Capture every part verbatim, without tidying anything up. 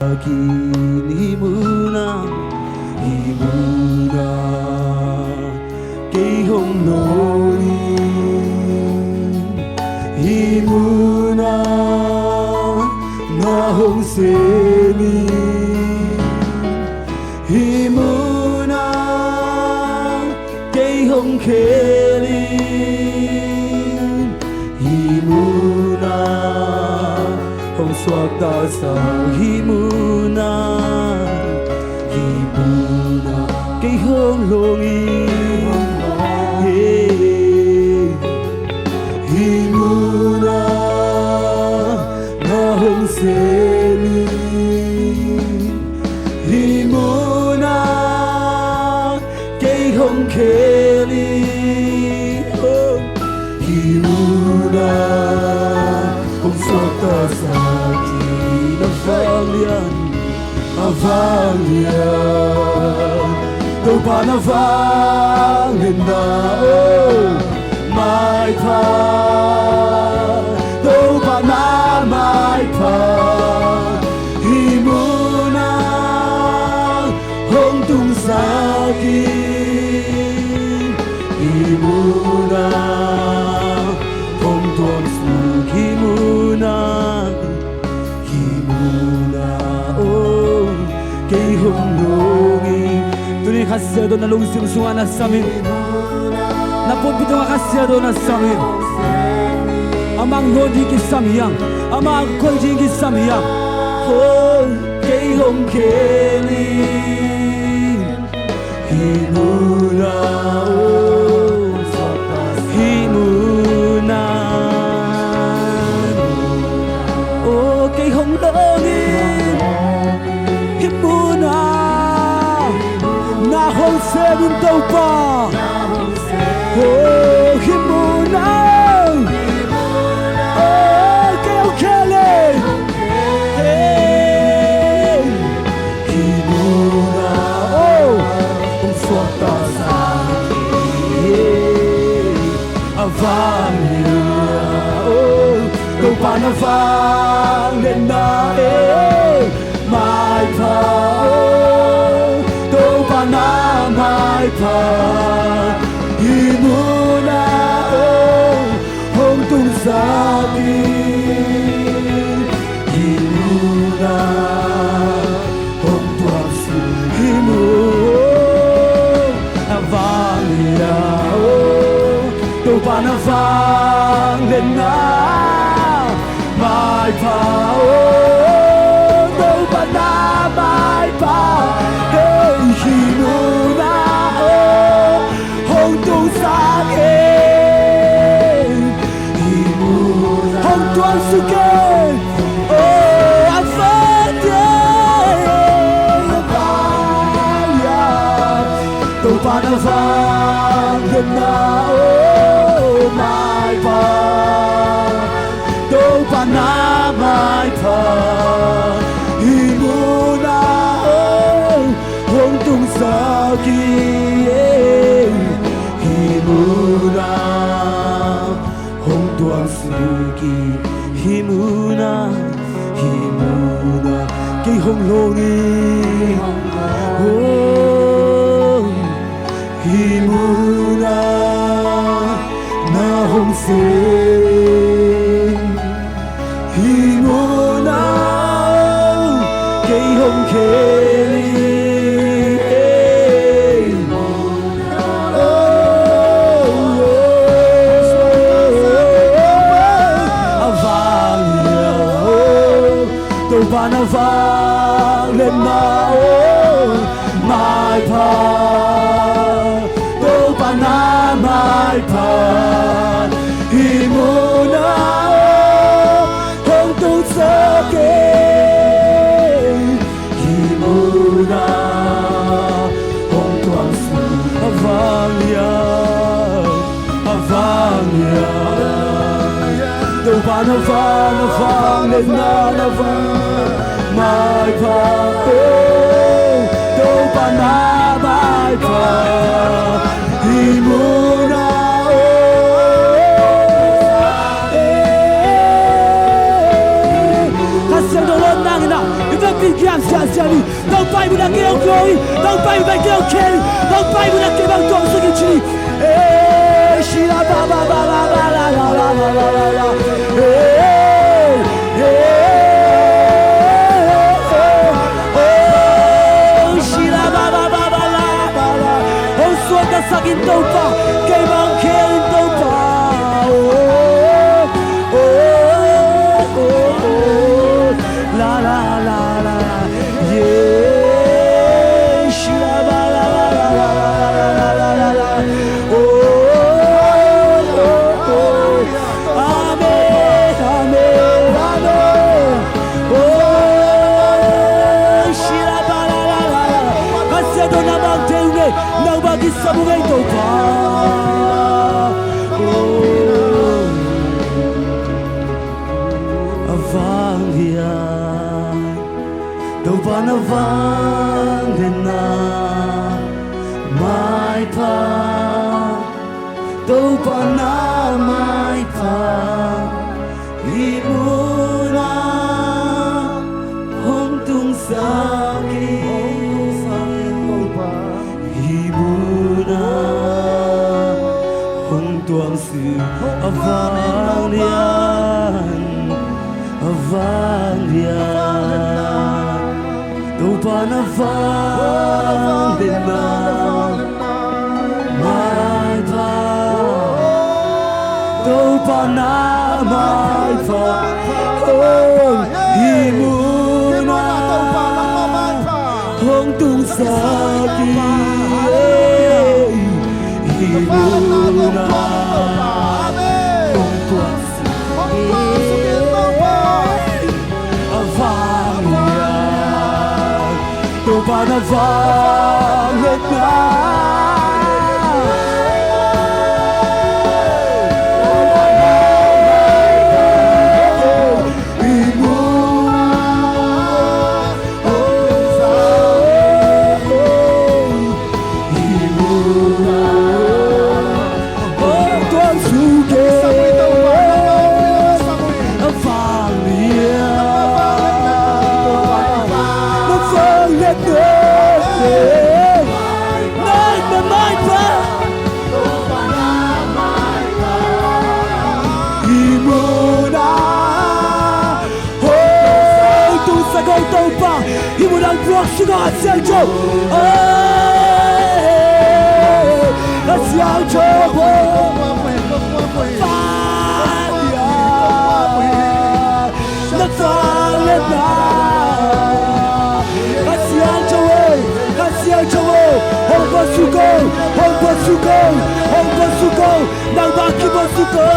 Takin hih munah, hih munah kei hong lawng in, hih munah na hong sem in, hih munah kei hong khel in, hih munah hong suakta sa, hih munah, hih munah kei hong lawng in, hih munah na hong sem in, hih munah kei hong khel in, oh, hih munah hong suakta sa, a vang lian, a vang lian, Topa na vangliatna, oh, maipha, Topa na maipha, hih munah hong tungsak in, hih munah hong tuamsuk, hih munah, hih munah, oh, kei hong lawng in. Tuni Kha Siangtho na lungsim sungah na sam in. Na pumpi tungah Kha Siangtho na sam in. Amah hong lawng ding kisam hi hang. Amah hong koih ding kisam hi hang. Oh, kei hong khel in, hih munah, oh, hih munah, oh, kei hong lawng in, hih munah na hong sem in Topa. Oh, hih munah, oh, kei hong khel in. Hey, hih munah, oh, hong suakta sa, hey, a vang lian, oh, Topa na vangliatna, eh, maipha, oh, Topa na maipha, hih munah, oh, hong tungsak in, hih munah hong tuamsuk, hih munah, a vang lian, oh, Topa na vangliatna, maipha, oh, Topa na maipha, hey, hih munah, oh, hong tungsak in, hih munah hong tuamsuk in, oh, a vang lian, a vang lian, Topa na vangliatna, oh, maipha, Topa na maipha, hih munah, oh, hong tungsak in, hih munah hong tuamsuk in, hih munah, hih munah kei hong lawng in, oh, hih munah na hong sem, hih munah kei hong khel in, oh, oh, oh, a vang lian, oh, Topa na vangliatna, oh, maipha, Topa na maipha, hih munah, oh, hong tungsak in, hih munah hong tuamsuk, a vang lian, a vang lian, Topa na van, na vangliatna, na van maipha, oh, Topa na maipha, hih munah, oh, eh, Sia, sia ni. Topa i mun ah kei hong kio hi. Topa i mun ah kei hong kio hi. Topa i mun ah kei bang tuang sak in ci ni. Eh, shila ba ba ba la la la la la la la la. Eh, eh, eh, eh, oh, shila ba ba ba ba la ba la. Hong suaktasak in Topa. Kei bang kei in Topa. Oh, oh, oh, oh. La la la la. Yeah. Shila ba la la la la. Oh, oh, oh. Amen, amen, amen. Oh, shila ba la la la la. Ka sia do na bang teu ne, na bang ki sabu ngai Topa. Oh. A vanglian Topa na vanglian na maipha, Topa na maipha hih mun ah hong tungsak hi. Hih mun ah hong tuang a vanglian, a vanglian, Topa na vanglian na maipha, Topa na maipha, oh, hih mun ah hong tungsak hi. Hih mun ah hong tuang suk hi. A vanglian, Topa na vanglian na. Hong tungsak o Topa, hih mun ah hong puak suk o Kha Siangtho. Kha Siangtho o. Na vanglian na. Kha Siangtho o, Kha Siangtho o. Hong puak suk o, hong puak suk o, hong puak suk o. Nang bang ki puak suk o.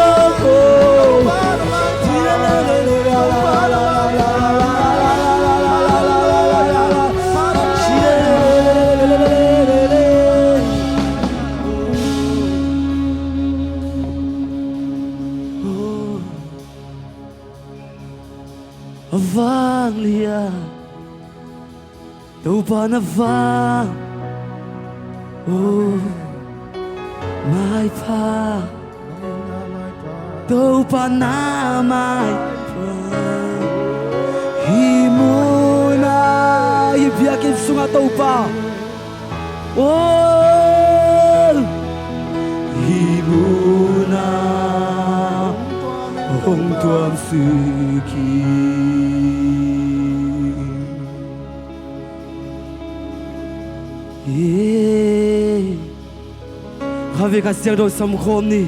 A vanglian Topa na vang, oh, maipha. Topa na maipha. Hih mun ah, hih biakinn sungah Topa, oh, hih mun ah hong tuam suk hi. Khatvei Kha Siangtho sam khawm ni.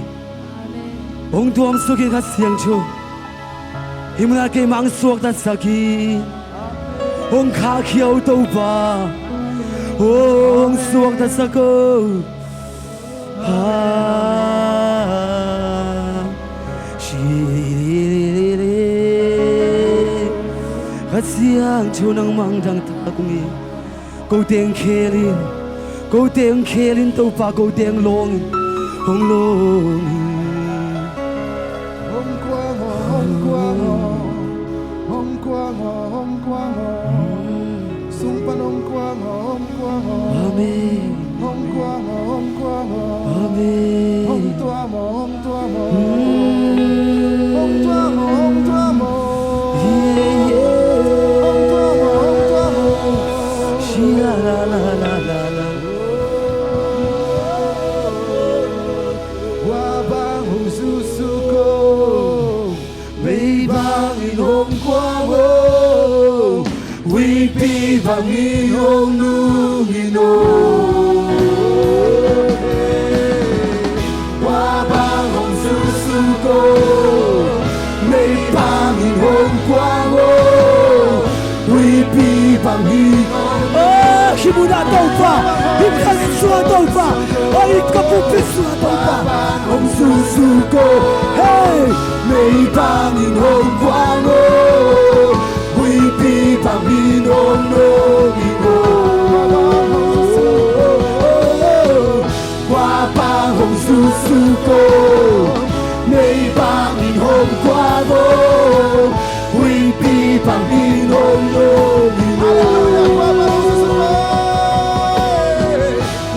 Hong tuam suk in Kha Siangtho. Hih mun ah keimah hong suaktasak hi. Hong khahkhia o Topa. Hong suaktasak o. Kha Siangtho nang mangthang ta kung hi. Kote hong khel in, kote hong khel in Topa, kote hong lawng in, hong lawng in. Hong kuang aw, hong kuang aw, hong kuang aw, hong kuang aw. Sung pan hong kuang aw, hong kuang aw. Amen. Hong kuang aw, hong kuang aw. Amen. Hong tuam aw, hong tuam aw. Mm. Hong tuam aw, hong tuam aw. Yeah, yeah. Hong tuam aw, hong tuam aw. bangin hong nungin aw. Kua bang hong susu ko, mei bangin hong kuang aw. Huipi bangin hong nungin aw. Hih munah Topa, hih khan in sua Topa, hih ka pumpi sua Topa. Hong susu ko, hei, mei bangin hong kuang aw. Huipi bangin hong nungin aw. Kua bang hong susu ko, mei bangin hong kuang aw. Huipi bangin hong nungin aw.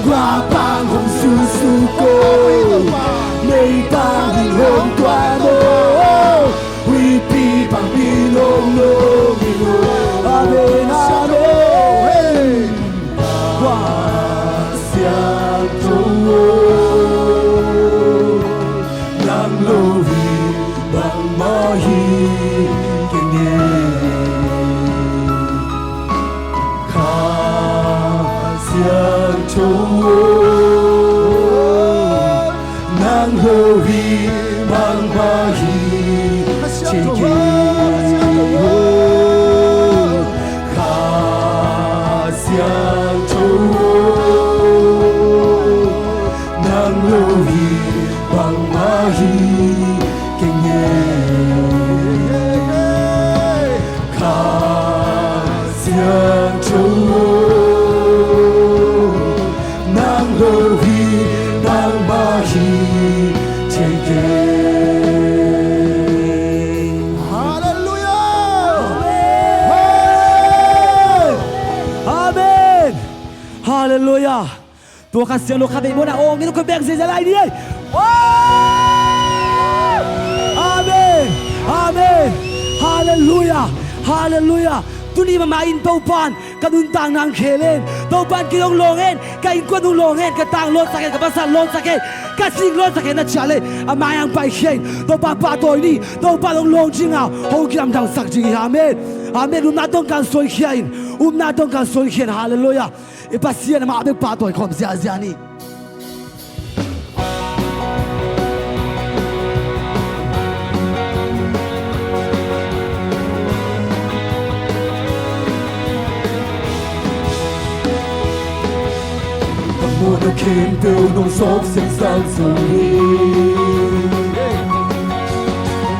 Kua bang hong susu ko, mei bangin hong kuang aw. Huipi bangin hong nungin aw. Amen, amen. Kua Siangtho aw, nang lo hi bangmah hi kei ing. Kha Siangtho aw, nang lo hi bangmah hi thei kei ing. Kha Siangtho aw, nang lo hi bangmah hi kei ing. Kha Siangtho aw, nang lo hi bangmah hi thei kei ing. Halleluiah! Amen! Halleluiah! Tua Kha Siangtho kha vei mawhna awng in khut beng ziahziah lai ni ei. Amen. Amen. Halleluiah. Halleluiah. Tuni mahmah in Topa'n ka nuntakna hong khel in, Topa'n kei hong lawng in, ka innkuan hong lawng in, ka tang lawngsak in, ka pasal lawngsak in, ka sing lawngsak in, na ciah leh a mai-ah hong paikhia in, Topa pahtawi ni. Topa'n hong lawng ding a, hong kilamdangsak ding hi. Amen. Amen. Upna tawh hong kan suankhia in, upna tawh hong kan suankhia in. Halleluiah. I Pasian amah bek pahtawi khawm ziahziah ni. Ka mawhna khempeuh nong sawp siangsak zo hi.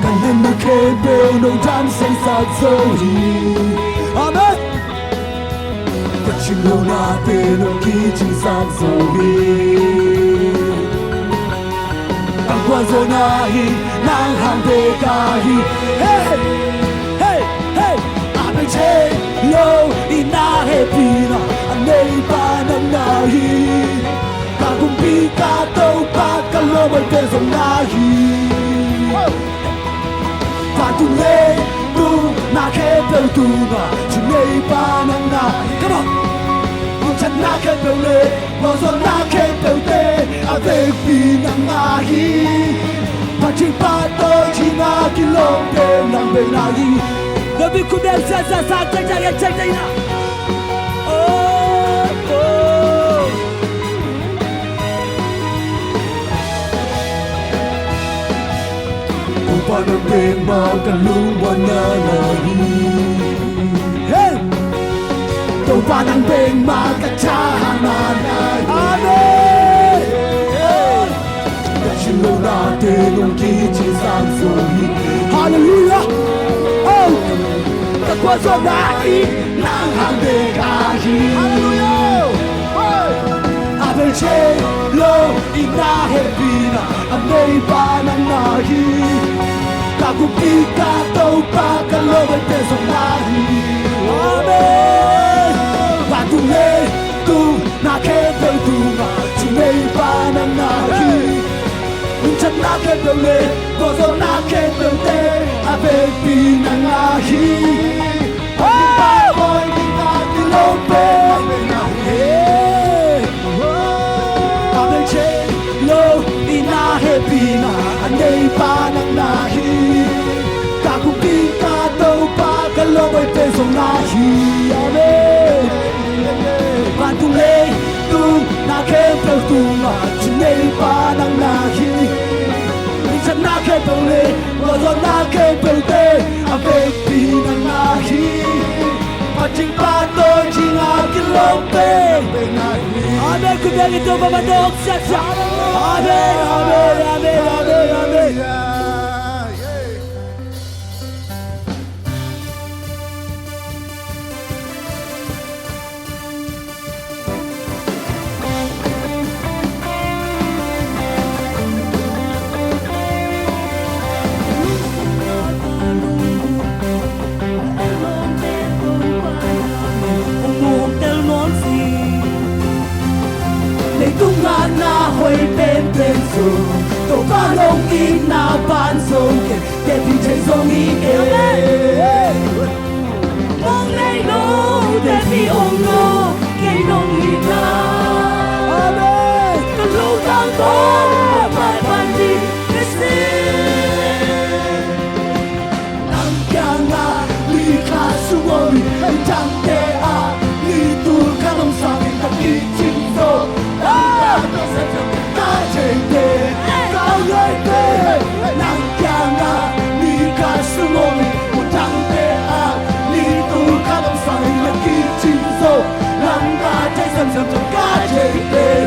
Ka natna khempeuh nong dam siangsak zo hi. Amen. Ka cing lohnate nong kicingsak zo hi. Ka gualzawhna hi nang hang bek ahi. Hey, hey, hey. A bel thei lo in na hehpihna, a neipa nang na hi. Ka kumpi ka Topa, ka lawmte zong na hi. Vantung leitung na khempeuh tungah cing neipa nang na hi. Come on. Nuntakna khempeuh le gualzawhna khempeuhte a vekpi nang na hi. Vantung pahtawi ding a kilawm pen nang bek na hi. Na bik khut beng ziahziah, sang ciangciang, en ciangciang in ah. Oh, oh. Topa nang bek mah ka lungmuanna na hi. Hey! Topa nang bek mah ka thahatna na hi. Amen. Hey! Ka cing lohnate nong kicingsak zo hi. Halleluiah. Oh! Ka gualzawhna hi nang hang bek ahi. Halleluiah. Hey! A bel thei lo in na hehpihna, a neipa nang na hi. Ka kumpi ka Topa, ka lawmte zong na hi. Amen. Vantung leitung na khempeuh tungah cing neipa nang na hi. Nuntakna khempeuh le gualzawhna khempeuhte a vekpi nang na hi. Pahtawi ding a kilawm pen nang na hi. A bel thei lo in na hehpihna, a neipa nang na hi. Ka kumpi ka Topa, ka lawmte zong na hi. Amen. Tuma chinei pa nang na hi. Minsak na khempeuh le, ngawzawh na khempeuhte a vekpi nang na hi. Pancing pa tawi cing a kilawm pe. Amen. Khut beng in Topa mah tawh siasia. Amen, amen, amen, amen, amen. Leitung a na hoih penpen zo, Topa lungkimna pan zo kei, kei ding thei zo hi kei. Mong nei lo, tepi om lo, kei nong itna. Amen. Ka lungtang tawh, ka paipai ding ka si. Nang kiangah ni khat sung om hi, midangte ah ni tul khat om sangin ka kicing zo. Ka thei teh, ka ngai teh, nang kiangah ni khat sung om hi, midangte ah ni tul khat om sangin ka kicing zo. Lamka thei semsem zong ka thei teh,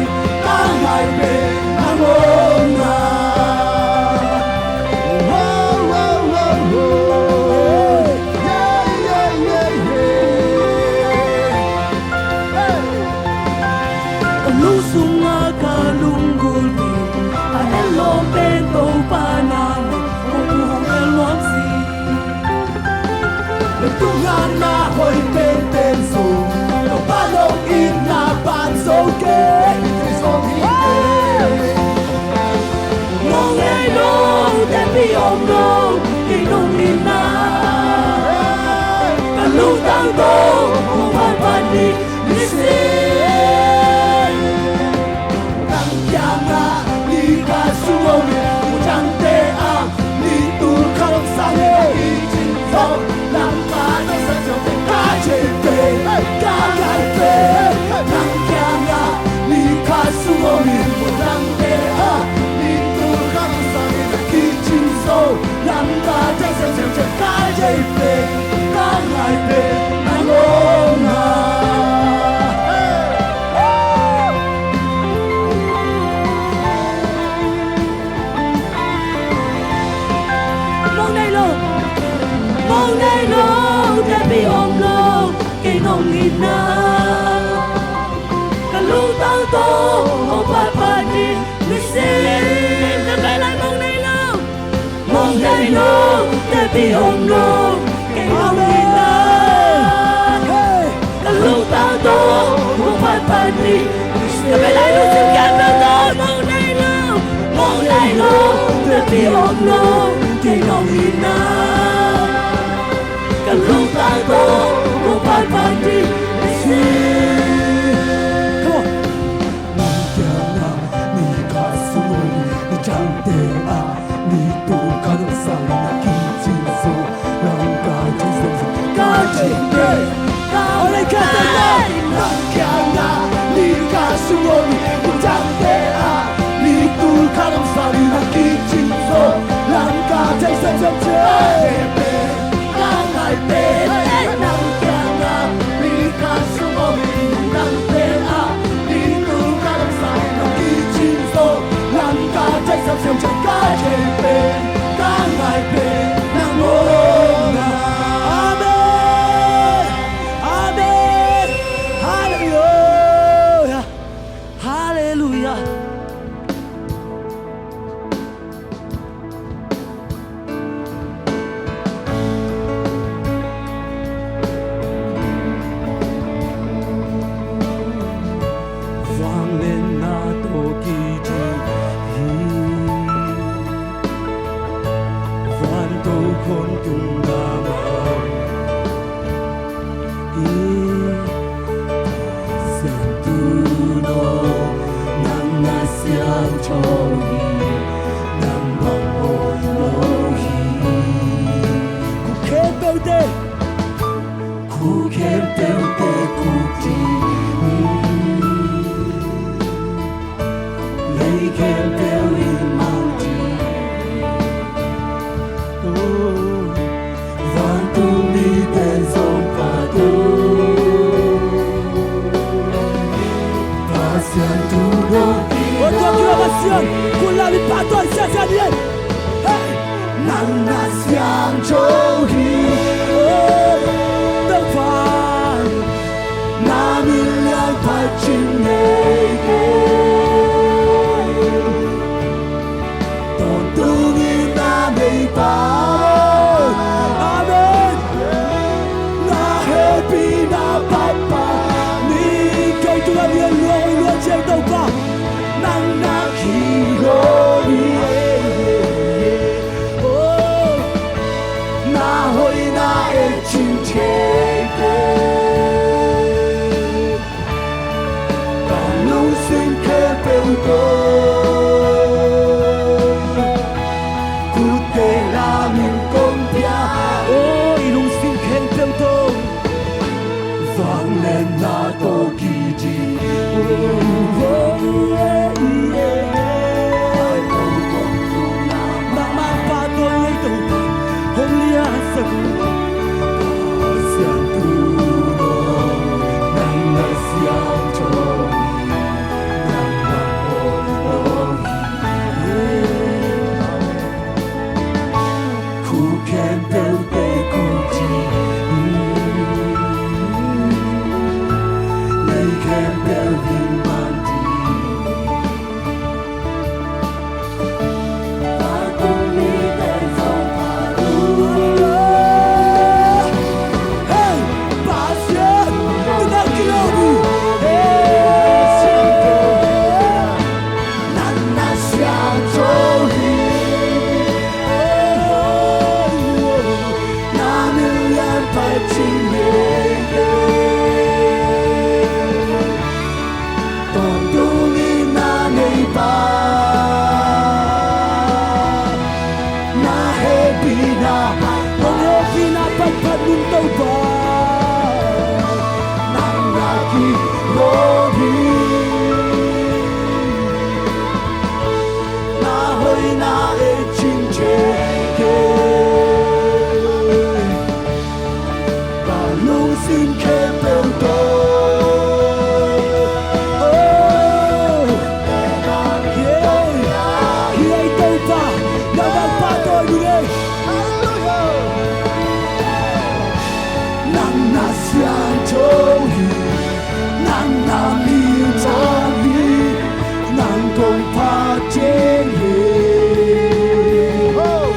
ka ngai teh, nang om na. Ka lung sungah ka lunggulh ding a, a lawm pen Topa na, hong hong el nuam si. Leitung a na hoih penpen zo, Topa lungkimna pan zo kei. Mong nei lo, tepi om lo, kei nong itna. Ka lungtang tawh, hong paipai ding ka si. Nang kiangah ni khat sung om hi, midangte ah ni tul khat om sangin ka kicing zo. Lamka thei semsem zong ka thei teh, ka ngai teh, nang kiangah ni khat sung om hi, midangte ah ni tul khat om sangin ka kicing zo. Lamka thei semsem zong ka thei teh, ka ngai teh, nang om na. Mong nei lo, mong nei lo, tepi om lo, kei nong itna. Ka lungtang tawh, hong paipai ding ka si. Ka bei lai, mong nei lo. Mong nei lo, tepi om lo, kei nong itna. Ka lungtang tawh, hong paipai ding. Ka bei lai, lungsim khempeuh tawh, mong nei lo. Mong nei lo, tepi om lo, kei nong itna. Ka lungtang tawh, hong paipai ding ka si. Come on. Nang kiangah ni khat sung om hi, midangte ah ni tul khat om sangin ka kicing zo. Lamka thei semsem zong ka thei teh, ka ngai teh. Nang kiangah ni khat sung om hi, midangte ah ni tul khat om sangin ka kicing zo. Lamka thei semsem zong ka thei teh, ka ngai teh. Nang kiangah ni Phat cing ngei kei. Tawntung in na nei pa. Amen. Na hehpihna phat pa. Ni kei tungah lian lua hoih lua ciang Topa, nang na kilawm hi. Oh, na hoihna et cing thei kei. Ka lungsim khempeuh tawh, khutte lamin kong pia. Oh, i lungsim khempeuh tawh, vangliatna tawh kici. Oh, oh, oh, oh. Nangmah Pa tawh ngei to, hong liansak. Siangtho, nang na siangtho hi, nang na hoih hi. Khuk khempeuhte khuk ci, lei khempeuh in bang ci. Tawntung in na nei pa, na hehpihna, hong hehpihna phat phat nung Topa, nang na kilawm hi. Na hoihna et cing thei kei. Ka lungsim khempeuh tawh. Oh, yeah. Hi ei Topa, nangmah Pa tawh hi ei. Nang na siangtho hi, nang na minthan hi, nang kong phat thei hi. Oh,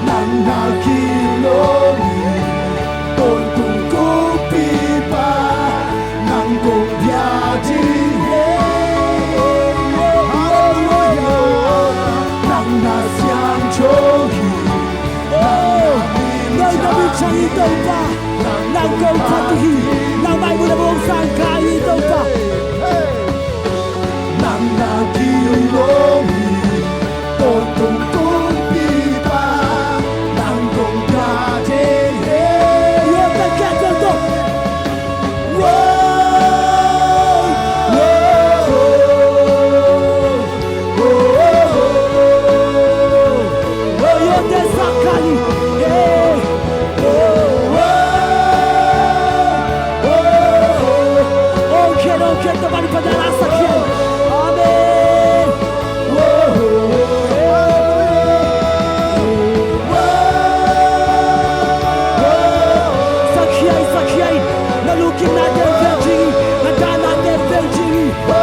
nang na kilawm hi, tawntung kumpipa, nang kong pia ding hi. Hallelujah. Nang na siangtho hi, nang na minthan hi Topa. Nang kong phat hi, nangmah in mun a bawng sang kha hi Topa. Nang na kilawm hi, tawntung kumpipa, nang kong pia thei hi. Yo, ta kya kya to. Wow, wow, wow. Sakhia in, sakhia in. Na lungkimnate vel ding hi, na dahnate vel ding hi.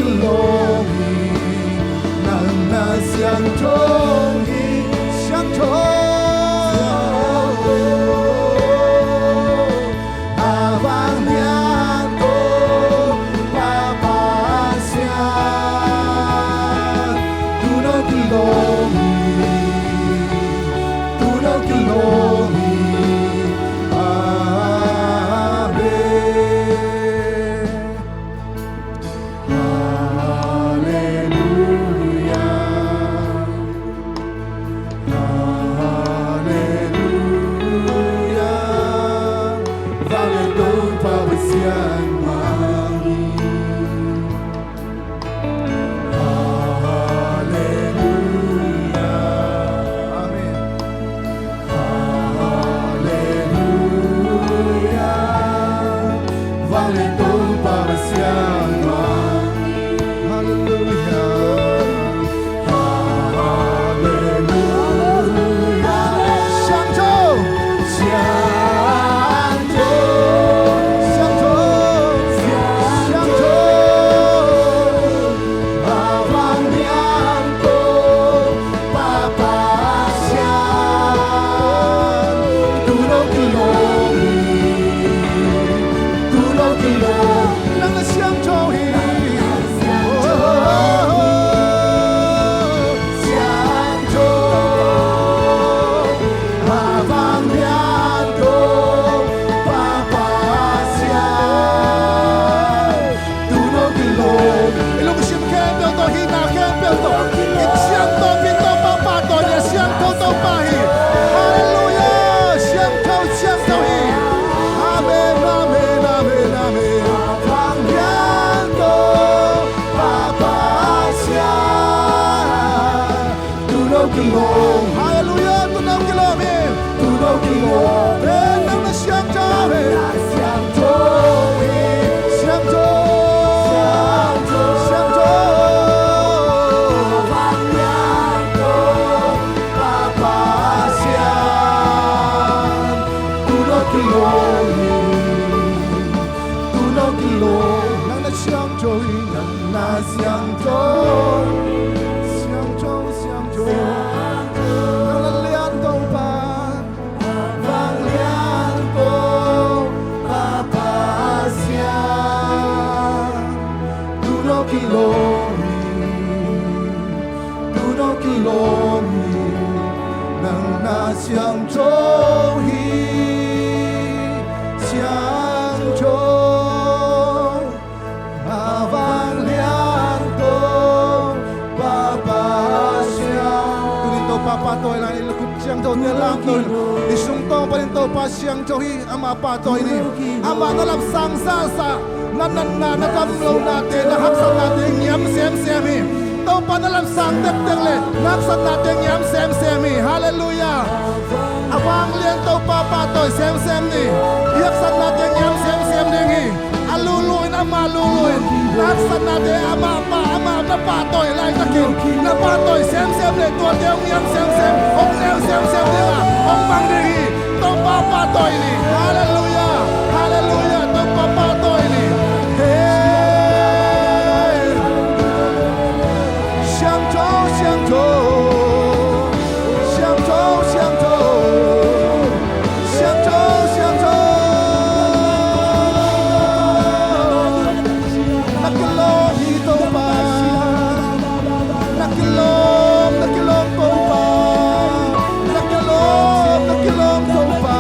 kilawm hi, nang na siangtho hi, siangtho. A vanglian tawh Pa Pasian, tu no kilawm hi, tu no kilawm hi. Amen. Halleluia. Halleluia. Vanglian Topa Pasian mah hi. Halleluia. Amen. Halleluia. Vanglian Topa Pasian mah. Halleluia. Halleluia. Siangtho. Siangtho. Siangtho. Siangtho. A vanglian tawh Pa Pasian, tu no kilawm hi, tu no kilawm. Nang na siangtho hi. Siangtho. A vanglian tawh Pa Pasian, tu no kilawm. I lungsim khempeuh tawh, hihna khempeuh tawh, i siangtho pi Topa pahtawi ni, a siangtho Topa hi. Halleluia. Siangtho, siangtho hi. Amen, amen, amen, amen. Vanglian tawh Pa Pasian, tu no kilawm. Halleluia, tu no kilawm hi. Tu no kilawm. Amen, nang na siangtho hi. Siangtho hi. Siangtho. Siangtho. Vanglian tawh Pa Pasian, tu no kilawm hi. Tu no kilawm. Nang na siangtho hi. Nang na siangtho. Siangtho, siangtho. Nang na lian Topa. Vanglian tawh Pa Pasian, tu no kilawm hi, tu no kilawm hi. Nang na siangtho hi, siangtho. A vanglian tawh Pa Pasian. Tuni Topa pahtawi lai, i khut siangthote lamto in, i sungtawng panin Topa siangtho hi, amah pahtawi ni. Amah na lapsang sasa, na natna, na gamlonate, na haksatnate ngiam semsem hi. Topa na lapsang tektek le na haksatnate ngiam semsem hi. Halleluia. A vanglian Topa pahtawi semsem ni. I haksatnate ngiam semsem ding hi. A lulu in, amah lulu in. Na haksatnate amah pah, amah na pahtawi laitakin, na pahtawi semsem le tuate hong ngiam semsem, hong neu semsem ding a hong mang ding hi. Topa pahtawi ni. Halleluia. Halleluia. Topa pahtawi ni. Hey. Siangtho, siangtho. Siangtho, siangtho. Siangtho, siangtho. Na kilawm hi Topa. Na kilawm, na kilawm Topa. Na kilawm, na kilawm Topa.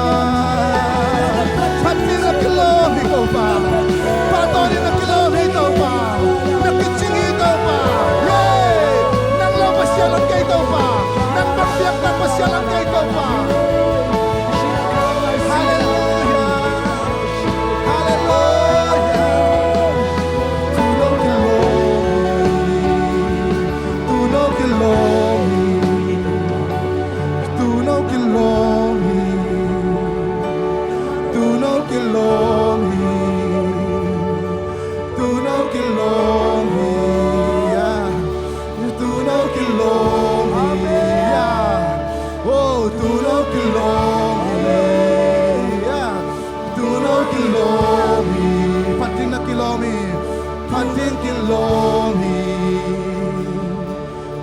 Pathian kilawm hi,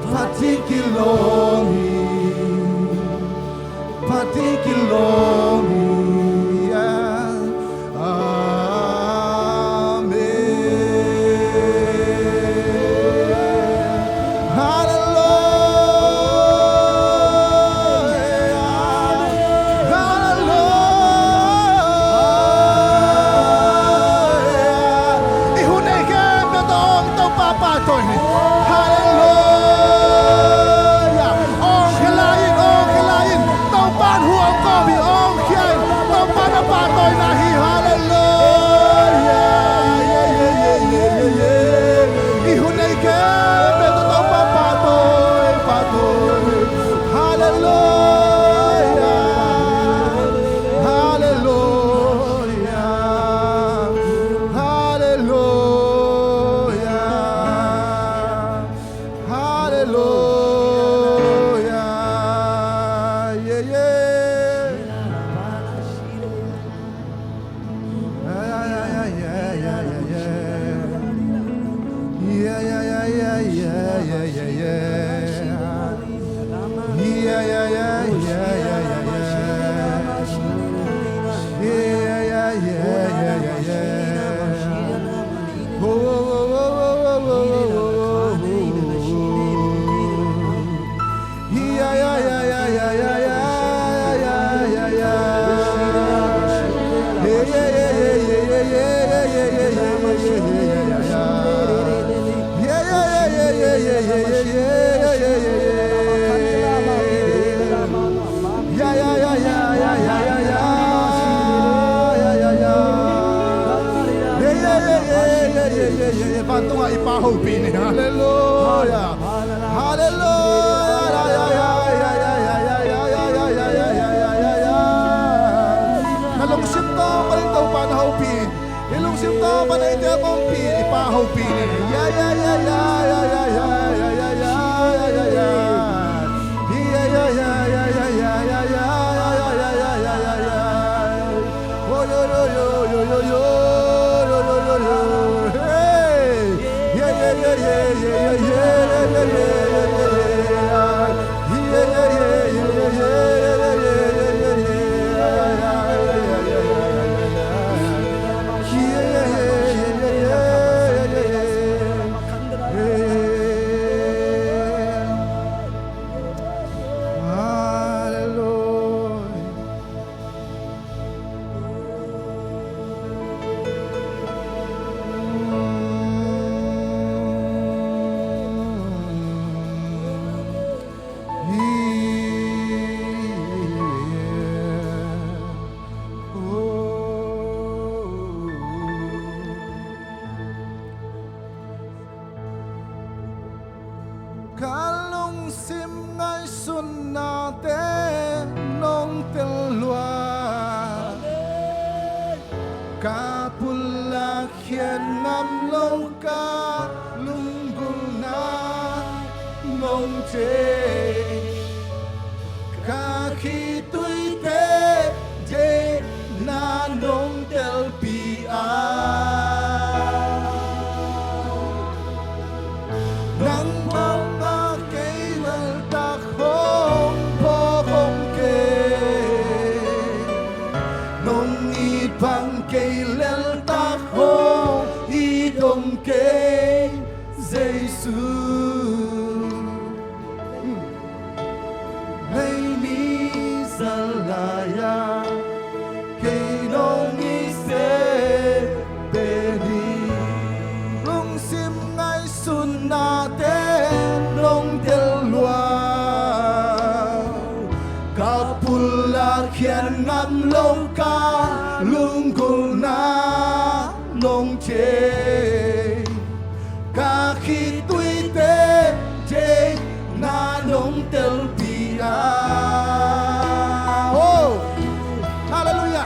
Pathian kilawm hi, Pathian kilawm hi. Amen. Halleluia. Halleluia. I hun ei khempeuh tawh awng Topa pahtawi ni. Halleluia. Awng khia lai in, awng khia lai in. Topa in hu hong kawm hi, awng khia in. Topa na pahtawina hi. Halleluia. I hun ei khempeuh tawh Topa pahtawi, pahtawi. Halleluia. Halleluia. Halleluia. Halleluia. Yeah, yeah. Yeah, yeah, yeah, yeah, yeah, yeah. Yeah, yeah, yeah, yeah, yeah, yeah, yeah, yeah. Yeah, yeah, yeah, yeah, yeah, yeah, yeah. Yeah, yeah, yeah, yeah, yeah, yeah, yeah. Oh, oh, oh, oh. Vantungah i Pa hopih ni. Halleluia. Halleluia. Na lungsim tawh panin Topa na hopih. I lungsim tawh panin eite hopih, i Pa hopih ni. Ya, ya, ya. Ka lungsim ngaihsutnate nong tel lua, ka pulak khian ngam lo ka lunggulhna nong cing. Ka khitui teh deihna nong telpih a, nang mawhna kei leltak hong phawk om kei. Nong it bang kei leltak hong it om kei, Jesu. Lei mi zal lai-a kei nong it se pen hi. Lungsim ngaihsutnate nong tel lua, ka pulak khian ngam lo ka lunggulhna nong cing. Ka khitui teh deihna nong telpih a. Oh, halleluia.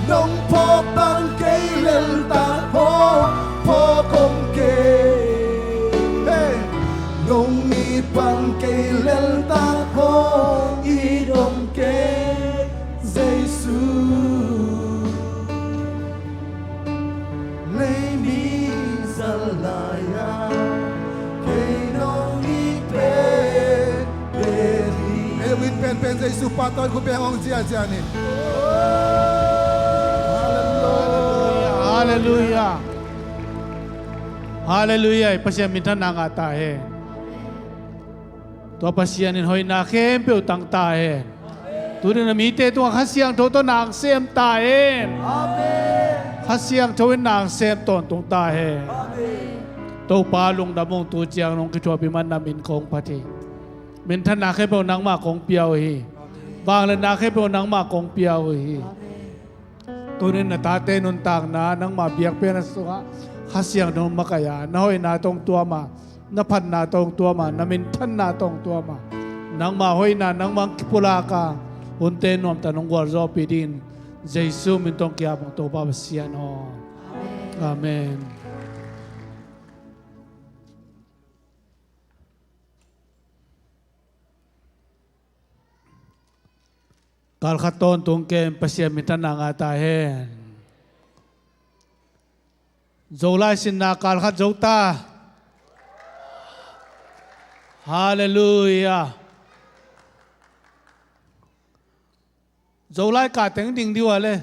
Nong phawk bang kei leltak hong phawk om kei. Hey. Nong it bang kei leltak hong it om kei, Jesu. Lei mi zal Kei nong it penpen hi. Ei, it penpen Jesu pa tawh in khut beng hong ziahziah ni. Halleluiah. Halleluiah. Halleluiah. Pasian minthanna ngah ta hen. Tua Pasian in hoihna khempeuh tang ta hen. Tuni-in a mite tungah Kha Siangtho tawh nang sem ta hen. Amen. Kha Siangtho in nang sem tawntung ta hen. Amen. Topa lungdam ung, tu ciang nong kithuahpih man na min kong phat hi. Minthanna khempeuh nangmah kong pia uh hi. Vangliatna khempeuh nangmah kong pia uh hi. Amen. Tuni-in na tate nuntakna nangmah biakpiakna sungah Kha Siangtho makaih a, na hoihna tawh hong tuam a, na phatna tawh hong tuam a, na minthanna tawh hong tuam a, nangmah hoihna nangmah hong kipulak a, hunte nuamtak nong gualzawhpih dingin Jesu min tawh hong ki-ap ung, Topa Pasian aw. Amen. Kal khat tawntung kem, Pasian minthanna ngah ta hen. Zolai sinna kal khat zo ta. Halleluiah. Zolai ka teng ding dih uh a le.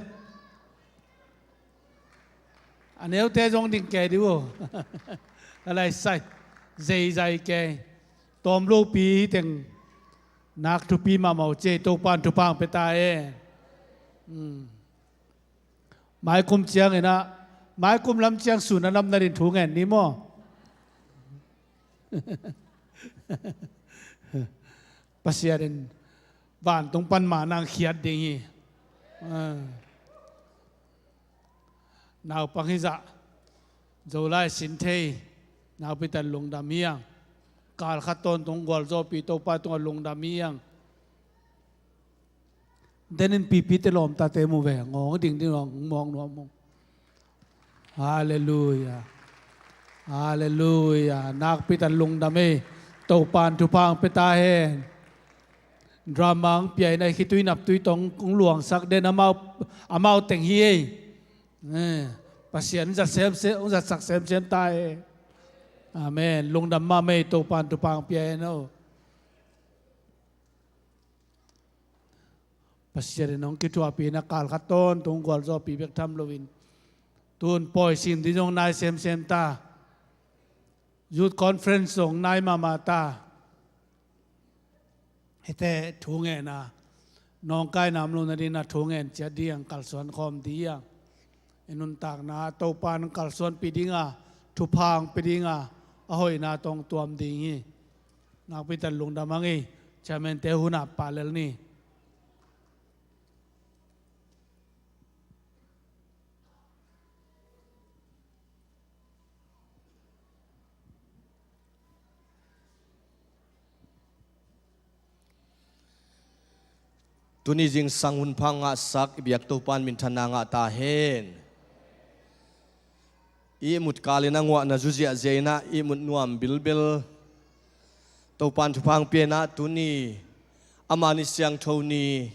A neute zong ding kei dih uh. A lai sai. Zeizai kei. Tawm lopi teng. Nak thupi mahmah uh ci ei, Topa in thupha hong pia ta hen. Hmm. Maikum ciangin ah, maikum lam ciang sun a nam nadin thu ngen ni maw? Pasian in vantung pan manna hong khiat ding hi. Ah. Naupang hizah, Zolai sin thei, nakpi takin lungdam hi hang. Kal khat tawntung gualzawhpih Topa tungah lungdam hi hang. Denin pipite lawmtate mu ve, ngawng ding ding ngawng mawng nuam mu. Halleluiah. Halleluiah. Nakpi takin lungdam ei. Topa in thupha hong pia ta hen. Drama hong pia in a, khitui naptui tawh hong luangsak den amau, amau teng hi ei. Eh, Pasian hong zat semsem, hong zatsak semsem ta ei. Amen. Lungdam mahmah ei, Topa in thupha hong pia hen aw. Pasian in hong kithuahpih in a, kal khat tawntung gualzawhpih bek tham loin, tun pawi sim ding zong nai semsem ta. Youth conference zong nai mahmah ta. Hihte thu ngen a, nawngkaina om lo nadingin a thu ngen ciat ding a, kalsuan khawm ding a, i nuntakna Topa in kalsuanpih ding a, thupha hong pia ding a, a hoihna tawh hong tuam ding hi. Nakpi takin lungdam hang ei. Chairman-te hun ap pah lel ni. Tuni zingsang hun pha ngahsak i biak Topa in minthanna ngah ta hen. I ihmut kalin a nguahna zu ziahziah in a, i ihmut nuam bilbel Topa in thupha hong pia in a, tuni ama ni siangtho ni,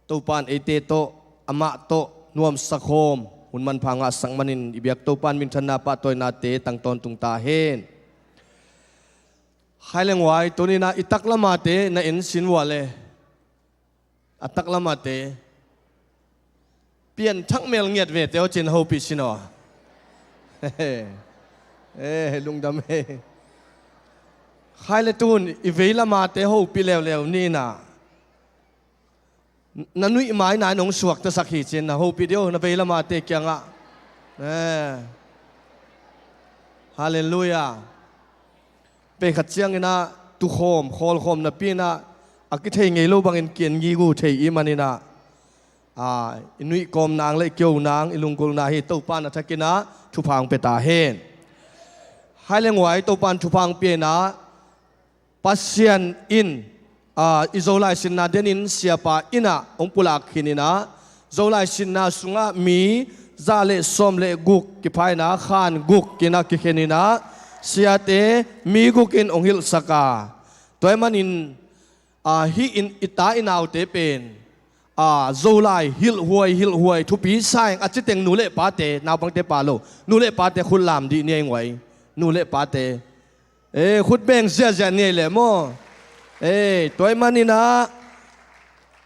Topa in eite tawh, amah tawh nuamsa khawm hun manpha ngahsak manin i biak Topa in minthanna pahtawinate tang tawntung ta hen. Hai le nguai, tuni in a i taklam ate na en sin uh a le, a taklam ate pianthak mel ngiat vete aw cin hopih sin aw. Eh, lungdam e. Hai le tun i veilam ate hopih leuleu ni in a, na nuih mai nai nong suaktasak hi cin na hopih dih aw, na veilam ate kiangah. Eh. Halleluiah. Pei khat ciangin a tukhawm khawlkhawm napi in a, a kithei ngei lo bangin kian ngigu thei i hih manin a, a, i nuih kawm nang le i kio nang, i lunggulh nang hi. Topa in a thakin a thupha hong pia ta hen. Hai le nguai, Topa in thupha hong pia in a, Pasian in, a, i Zolai sinna denin siapa in a hong pulak khin in a, Zolai sinna sungah mi za le sawm le guk kipha in a, khan guk in a kikhen in a, siate mi guk in hong hilhsak a. Tua ahih manin, a, hih in i ta i naute pen, a, Zolai hilhhuai hilhhuai thupi sa ing a ci teng, nu le pate, naupangte pah lo, nu le pate khut lam dih ni ei nguai. Nu le pate, e, khut beng ziahziah ni ei leh maw. E, tua ahih maninah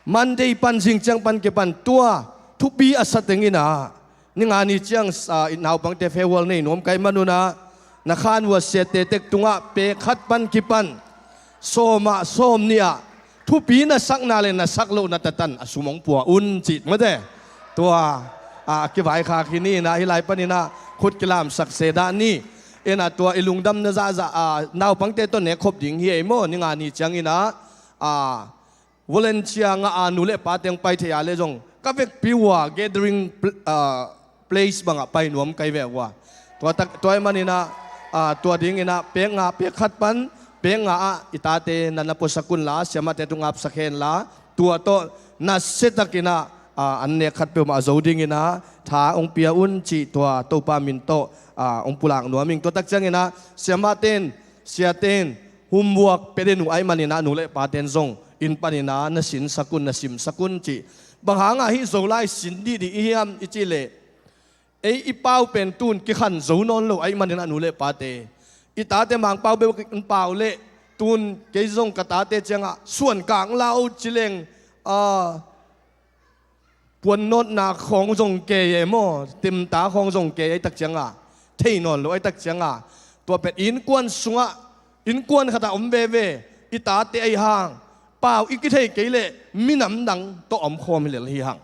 Monday pan, zing ciang pan kipan tua thupi a sa tenginah ni nga ni ciang, a, i naupangte farewell nei nuam ka hih manunah na khan uh a siate tek tungah pek khat pan kipan sawm ah sawm nih ah thupi na sakna le na sak lohna tatan a sum hong pua un cih mate. Tua, a, a kivaikhak hi ni inah hih lai paninah khut kilamsak se dah ni. Inah tua i lungdamna zahzah, a, naupangte tawh nek khop ding hi ei maw, ni nga ni cianginah, a, volunteer ngah a nu le pate hong pai thei a le zong ka vekpi uh a gathering pl-, a, place bangah pai nuam ka hi ve uh a. Tua tak, tua ahih maninah, a, tua dinginah pek nga, pek khat pan pek nga ah i tate na na puasak unla, siamahte tung apsak henla, tua tawh nasiatakinah, a, an nek khat peuhmah a zo dinginah tha hong pia un cih tua Topa min tawh, a, hong pulak nuam ing. Tua tak cianginah siamahte in, siate in homework pia den uh ahih maninah nu le pate in zong inn paninah na sinsak un, na simsak un cih. Bang hangah hih Zolai sin dihdih i hiam i cih leh, ei i pau pen tun kikhan zo nawn lo ahih maninah nu le pate, i tate Mangpau bek in pau leh tun kei zong ka tate ciangah suan kang lau cileng, a, puannawtna khawng zong kei e maw, timta khawng zong kei ahih tak cianga, thei nawn lo ahih tak cianga, tua pen innkuan sungah, innkuan khatah om veve i tate ahi hang, pau i kithei kei leh minam dang tawh omkhawm hi lel hi hang.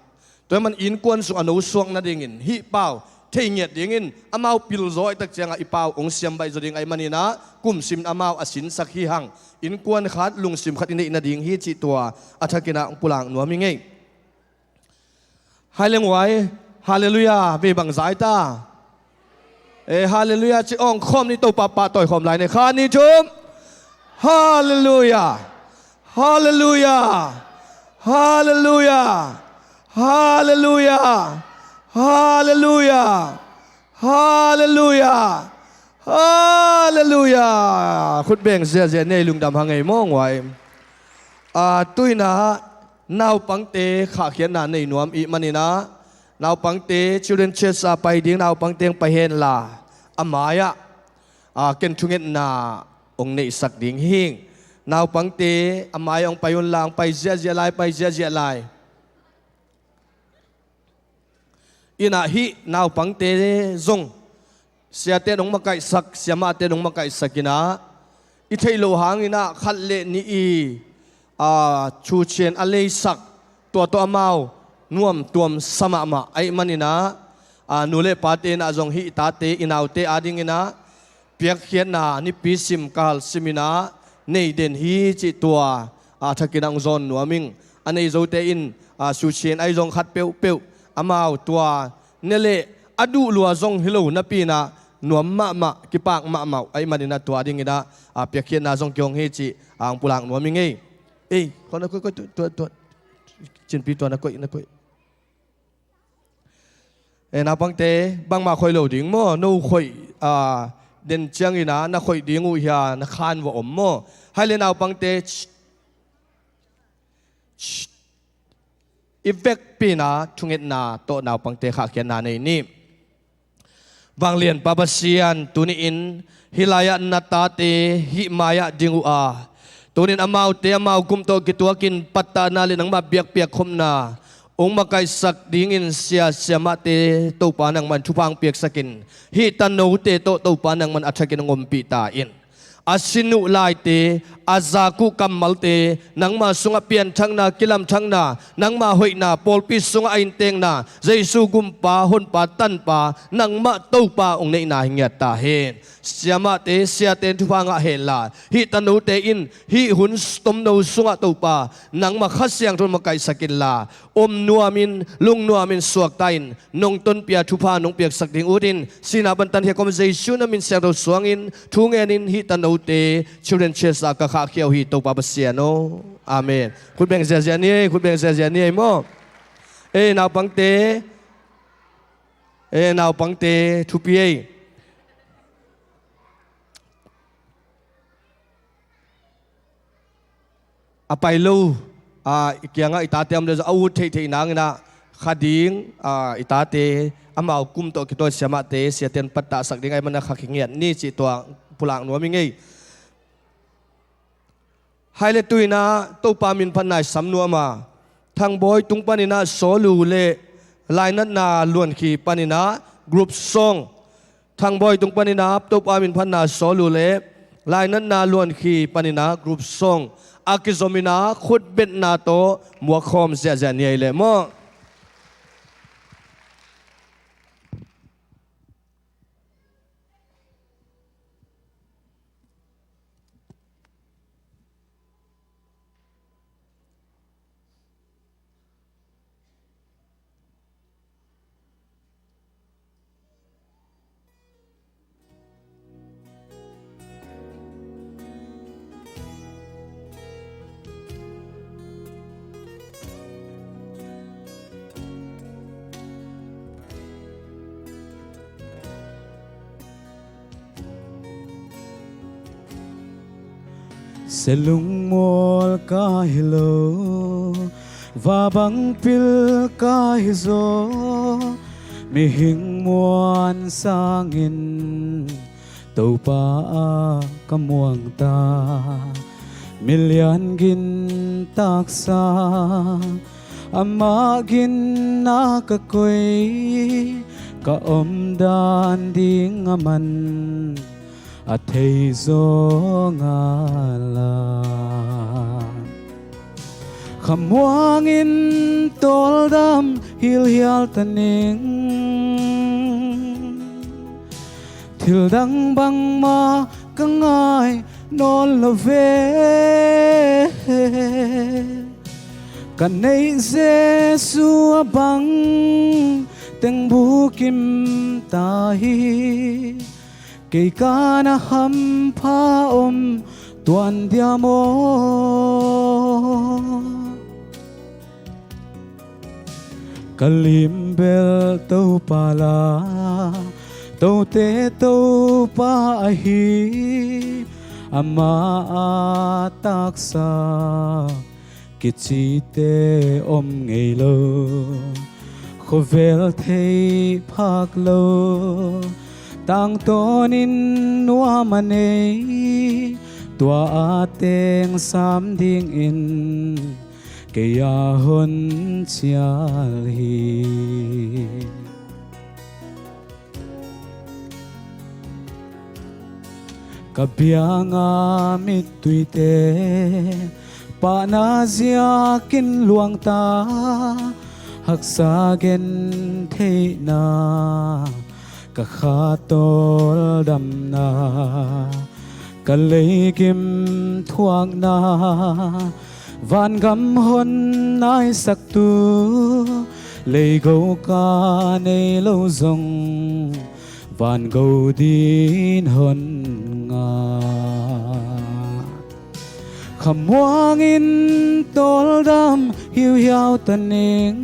Tua ahih man innkuan sung a nosuak nadingin hih pau thei ngiat dingin amau pilzaw ahih tak cianga i pau hong siam baih zaw ding ahih maninah kum sim amau a sinsak hi hang. Innkuan khat, lungsim khat i neih nading hi cih tua a thakinah hong pulak nuam ing ei. Hai leng uai, halleluiah, vei bang zai ta. E, halleluiah ci awng khawm ni, Topa pahtawi khawm lai ni, kha ni thum. Halleluiah, halleluiah, halleluiah, halleluiah, halleluiah, halleluiah, halleluiah. Khut beng ziahziah ni ei, lungdam hang ei maw uai. A, tuinah naupangte khahkhiatna nei nuam i hih maninah naupangte Children Church a pai ding naupangte hong pai henla a mai-ah, a, ken thungetna hong neihsak ding hi. Naupangte a mai-ah hong pai unla, hong pai ziahziah lai, pai ziahziah lai. Inah hih naupangte zong siate in hong makaihsak, siamahte in hong makaihsak inah i theih loh hanginah khat le nih i, a, thuchian a leisak, tua tawh amau nuamtuam sa mahmah ahih maninah, a, nu le pate inah zong hih i tate i naute adinginah piakkhiatna nipi sim kal siminah nei den hi cih tua a thakinah hong zawn nuam ing. A nei zote in, a, thuchian ahi zong khat peuhpeuh amau tua ne leh a duh lua zong hi lo napinah nuam mahmah, kipak mahmah uh ahih maninah tua dinginah, a, piakkhiatna zong kihong hi cih, a, hong pulak nuam ing ei. Ei, khaw na koih, koih, tua, tua, tua. Cinpi tua na koih, na koih. E, naupangte, bangmah khoih lo ding maw, no khoih, a, den cianginah na khoih ding uh hia, na khan va om maw. Hai le naupangte, ch-, ch-, i vekpi inah thungetna tawh naupangte khahkhiatna nei ni. Vanglianpa Pasian, tuni-in hih lai-ah na tate hih mai-ah ding uh a, tunin amaute amau gum tawh kituakin pattahna le nangmah biakpiak khopna hong makaihsak dingin sia, siamahte Topa nangman thupha hong piaksakin, hih tanote tawh Topa nangman a thakin hong ompih ta in. A sin uh laite, a zak uh kammalte, nangma sungah pianthakna, kilamthakna, nangma hoihna, pawlpi sungah a inntekna, Jesu gumpa, honpa, tanpa, nangmah Topa hong neihna hi ngiat ta hen. Siamahte, siate in thupha ngah henla, hih tanote in hih hun tomno sungah Topa nangmah Kha Siangtho in makaihsak inla, om nuamin, lungnuamin suakta in, nong tonpih a thupha nong piaksak ding utin, sihna pantan hiak om Jesu na min siangtho suangin thu ngenin hih tanote Children Church ah ka khahkhia uh hi, Topa Pasian aw. Amen. Khut beng ziahziah ni ei, khut beng ziahziah ni ei maw. Ei naupangte, ei naupangte, thupi ei. A pai lo, a, i kiangah i tate om le zong a ut theihtheih nanginah kha ding, a, i tate amau kum tawh kitawi siamahte siate'n pattahsak ding ahih manin kha kingiat ni cih tua pulak nuam ing ei. Hai le tuinah Topa min phatna i sam nuam a, Thangbawi tung paninah Sawlu le Lainatna Luankhi paninah group song, Thangbawi tung paninah Topa min phatna Sawlu le Lainatna Luankhi paninah group song a kizominah khutbetna tawh muakkhawm ziahziah ni ei leh maw. Sia lungmual ka hi lo, vabang pil ka hi zaw, mihing muan sangin Topa ah ka muang ta. Milian gin taksa, amah gin ah ka koih, ka omdan ding a man a thei zaw ngal a. Khamuangin tawldam hilhial ta ning, thil dang bangmah ka ngai nawn lo ve. Ka neih Jesu a bang teng bukim ta hi. Kei ka na hampha om tuan dia maw? Ka limbel Topa la, tote Topa ahi, amah a taksa kicite om ngei lo. Khuavel thei phak lo, tangtawnin nuam a nei, tua a teng sam dingin kei a hon cial hi. Ka bianga mittuite pahna ziakin luangta, haksa gentheihna, ka kha tawldamna, ka leikim thuakna, vangam hon naisaktu, leigo ka nei lo zong vango din hon ngah. Khamuangin tawldam hiuhiau ta ning,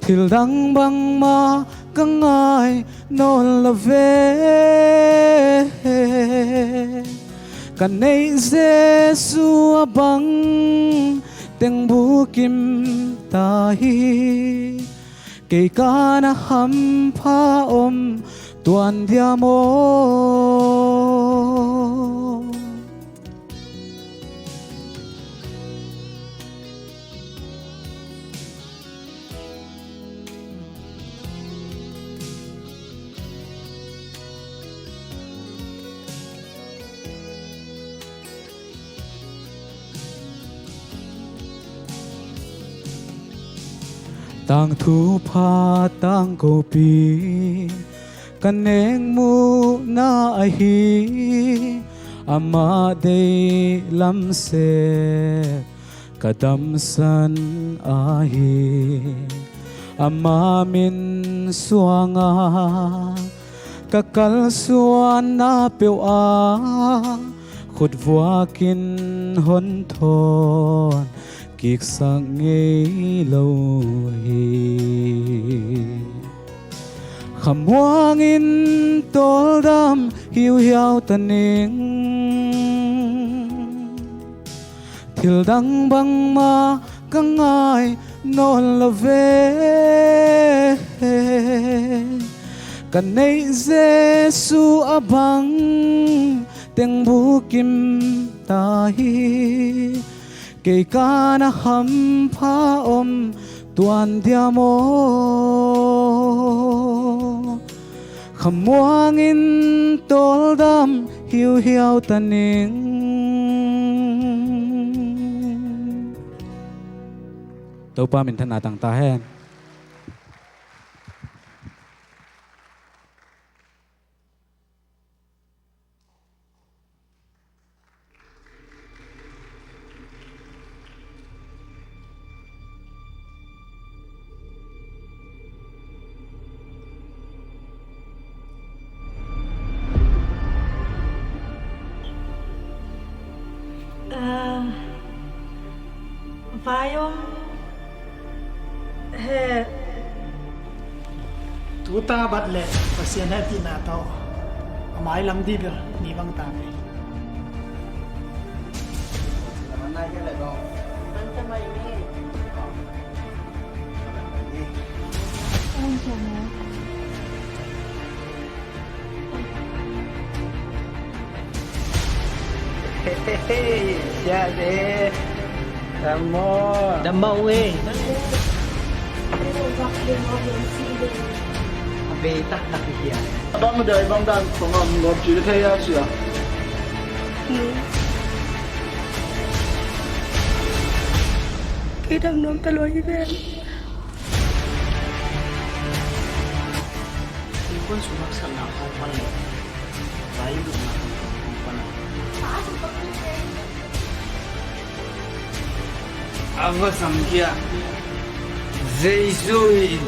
thil dang bangmah ka ngai nawn lo ve. Ka neih Jesu a bang teng bukim ta hi. Kei ka na hampha om tuan dia maw? Tangthu pha tangkopi ka nekmuhna ahi, amah deih lam sep ka damsan ahi. Ama min suanga ka kalsuanna peuh ah khutvuakin hon thawn kiksak ngei lo hi. Khamuangin tawldam hiuhiau ta ning, thil dang bangmah ka ngai nawn lo ve. Ka neih Jesu a bang teng bukim ta hi. Kei ka na hampha om tuan dia maw? Khamuangin tawldam hiuhiau ta ning. Topa minthanna tang ta hen. Vai om he. Tuta bat le Pasian hehpihna tawh a mailam dih bel ni bang ta ve. Hey, siate. Dam maw? Dam maw e. A bei tak tak hi a. Bang dai bang dan kong am ngop ci thei a sia. Kei dam nuam ta lua hi ven. Innkuan sung haksatna khawng pan le vai lupna khawng pan a, a va samkhia Jesu in.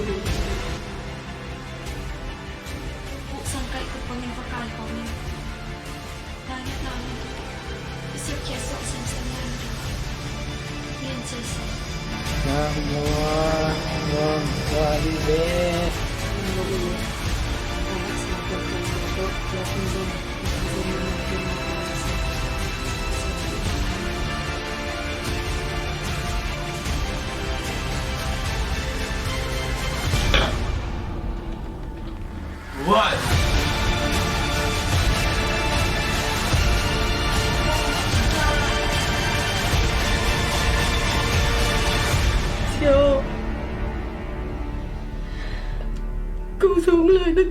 Sangkaih kupang in va kai khawng in. What? Sia aw, kong zong lai na.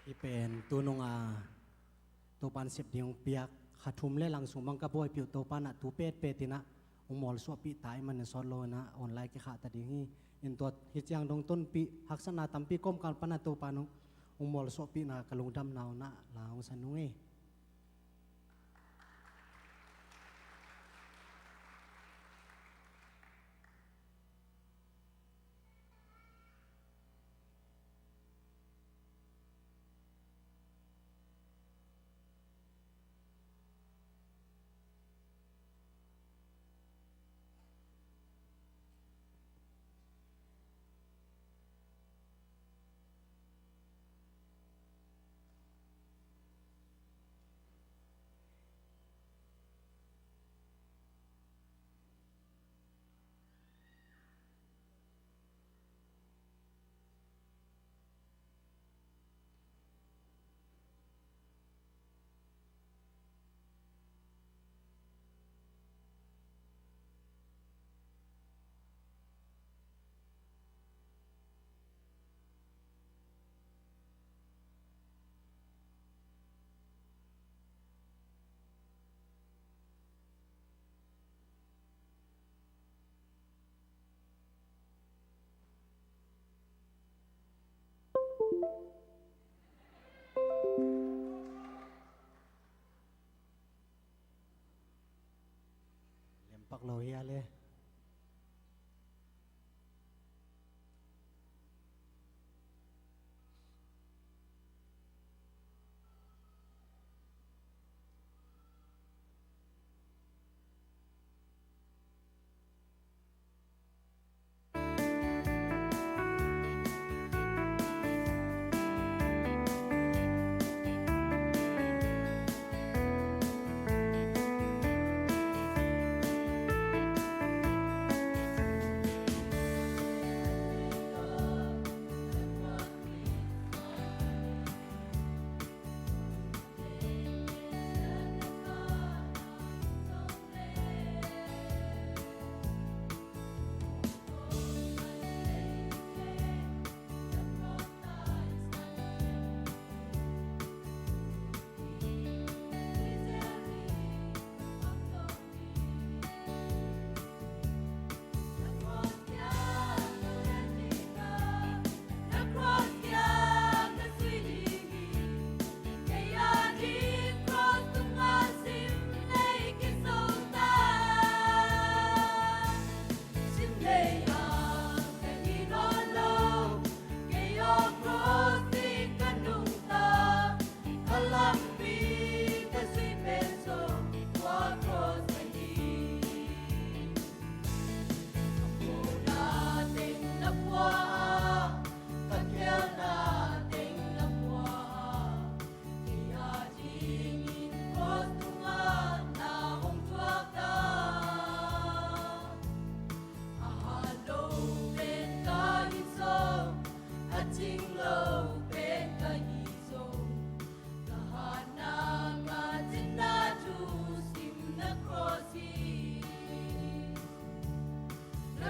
Hih pen tunung a Topa'n sep ding hong piak kha thum le lang sung bang ka buaipih uh Topa'n ah tu petpet in ah hong mawlsuahpih ta ahih manin sawt lo in ah online kikhah ta ding hi. In tua hi ciang dong tonpih haksatna tampi kawmkal pan ah Topa'n hong, hong mawlsuahpihna ka lungdamna uh in ah la hong san ung ei. Lempak lo hia le.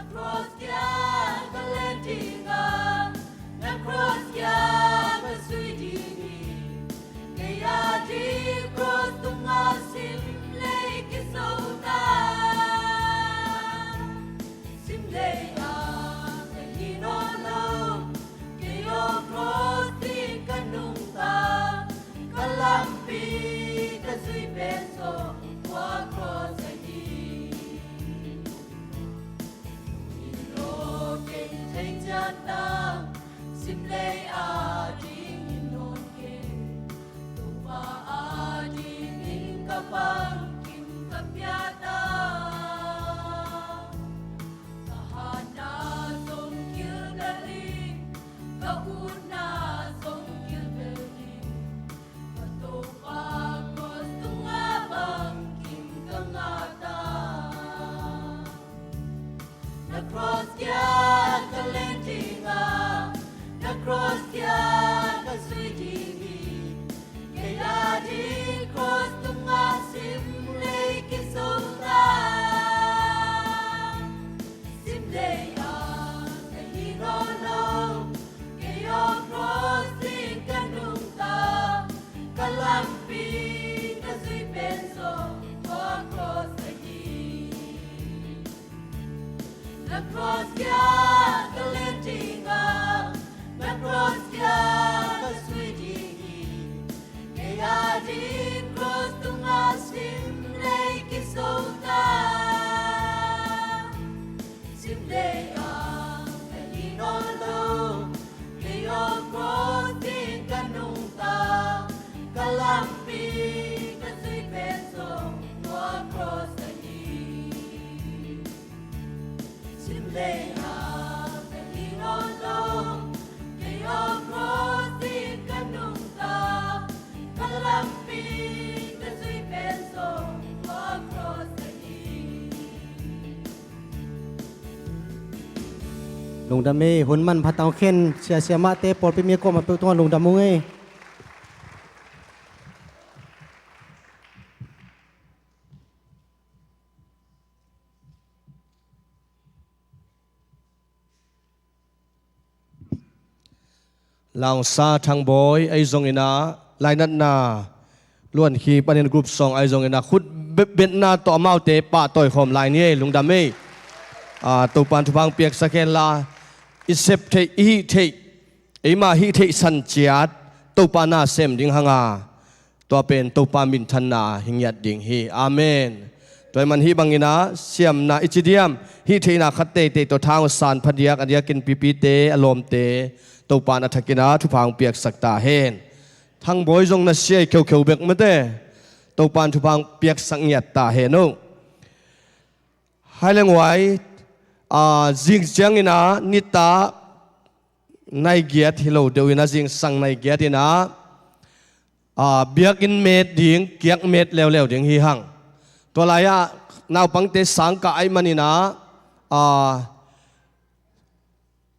Cross kiang ka len ding a, na cross kiang ka zui ding hi. Kei a ding cross tunga sim lei kiso ta. Sim lei ah ka hi nawn lo, kei aw cross ding ka nungta. Ka lampi ka zui pen zong tua cross ahi. Sim lei a ding in nawn kei, Topa a ding in ka bangkim ka pia ta. Ka hatna zong kilbel in, ka utna zong kilbel in, ka Topa cross tunga bangkim ka ngah ta. Na cross kiang ka len ding a, na cross kiang ka zui ding hi. Kei a ding cross tunga sim lei kiso ta. Sim lei ah ka hi nawn lo, kei aw cross ding ka nungta. Ka lampi ka zui pen zong tua cross ahi. Na cross kiang ka len ding a, na cross kiang ka zui ding hi. Kei a ding cross tunga sim lei kiso ta. Sim lei ah ka hi nawn lo, kei aw cross ding ka nungta. Ka lampi ka zui pen zong tua cross ahi. Sim lei ah ka hi nawn lo, kei aw cross ding ka nungta. Ka lampi ka zui pen zong tua cross ahi. Lungdam ei, hun manpha tang khen, sia siamahte, pawlpi mi kuamah peuh tungah lungdam ung ei. Laungsa Thangbawi ahi zongin ah, lainatna luankhi panin group song ahi zongin ah, khut be-, betna tawh amaute pahtawi khawm lai ni ei, lungdam ei. Ah, Topan thupha hong piaksak hen la, i sep theih, i hih theih, eima hih theih san ciat Topa na sem ding hang a, tua pen Topa minthanna hi ngiat ding hi. Amen. Tua ahih man hih bangin ah siamna i ci diam, hih theihna khat teitei tawh tha hong san phadiak, a diakin pipite, a lawmte, Topan a thakin ah thupha hong piaksak ta hen. Thangbawi zong na sia hi kheukheu bek mate. Topan thupha hong piaksak ngiat ta hen o. Hai leng huai, ah, zing ciangin ah nitak nai giat hi lo deuh in ah, zingsang nai giat in ah, ah, biakinn met ding, kiak met leuleu ding hi hang. Tua lai-ah naupangte sangkah ahih manin ah, ah,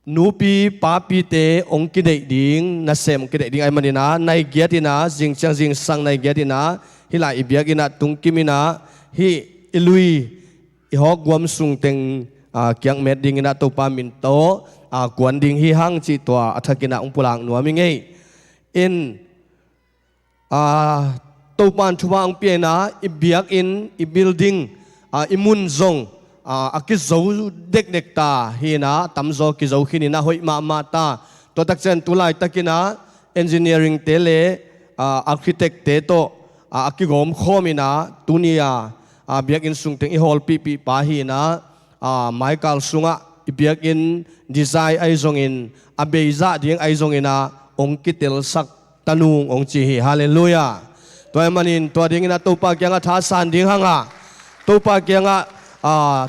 nupi papite hong kideih ding, nasem hong kideih ding ahih manin ah, nai giat in ah, zing ciang zingsang nai giat in ah, hih lai i biakinn ah tungkim in ah, hih i lui i hawk guam sung teng, ah, kiak met dingin ah Topa min tawh, ah, kuan ding hi hang cih tua a thakin ah hong pulak nuam ing ei. In, ah, Topan thupha hong pia in ah, i biakinn, i building, ah, i mun zong, ah, a kizo dekdek ta hi in ah, tamzaw kizo khin in ah hoih mahmah ta. Tua takciang tu laitakin ah engineering te le, ah, architect te tawh, ah, a kigawm khawm in ah, tuni-a, ah, biakinn sungteng i hawlpihpih pa hi in ah, ah, maikal sungah i biakinn design ahi zongin, a beizah ding ahi zongin ah, hong kitelsak ta nung hong ci hi. Halleluiah. Tua ahih manin tua dingin ah Topa kiangah thasan ding hang a, Topa kiangah, ah,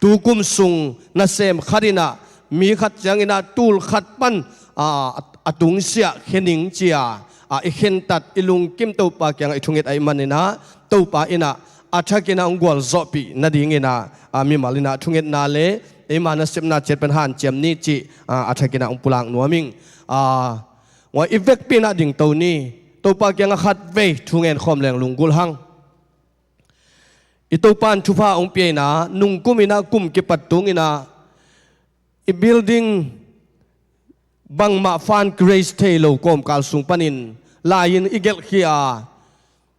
tukum sung nasem khat in ah, mi khat ciangin ah tul khat pan, ah, a tungsiah khe ning ci-a, ah, i khentat, i lungkim Topa kiangah i thunget ahih manin ah, Topa in ah a thakin ah hong gualzawhpih nadingin ah, ah, mimal in ah thungetna le eima nasepna ciat pen hanciam ni cih, ah, a thakin ah hong pulak nuam ing. Ah, huai i vekpi in ah dingto ni. Topa kiangah khatvei thungen khawm leng lunggulh hang. I Topan thupha hong pia in ah, nungkum in ah kum kipat tung in ah, I building bangmah fundraise thei lo kawmkal sung panin lai-in i gelhkhia a,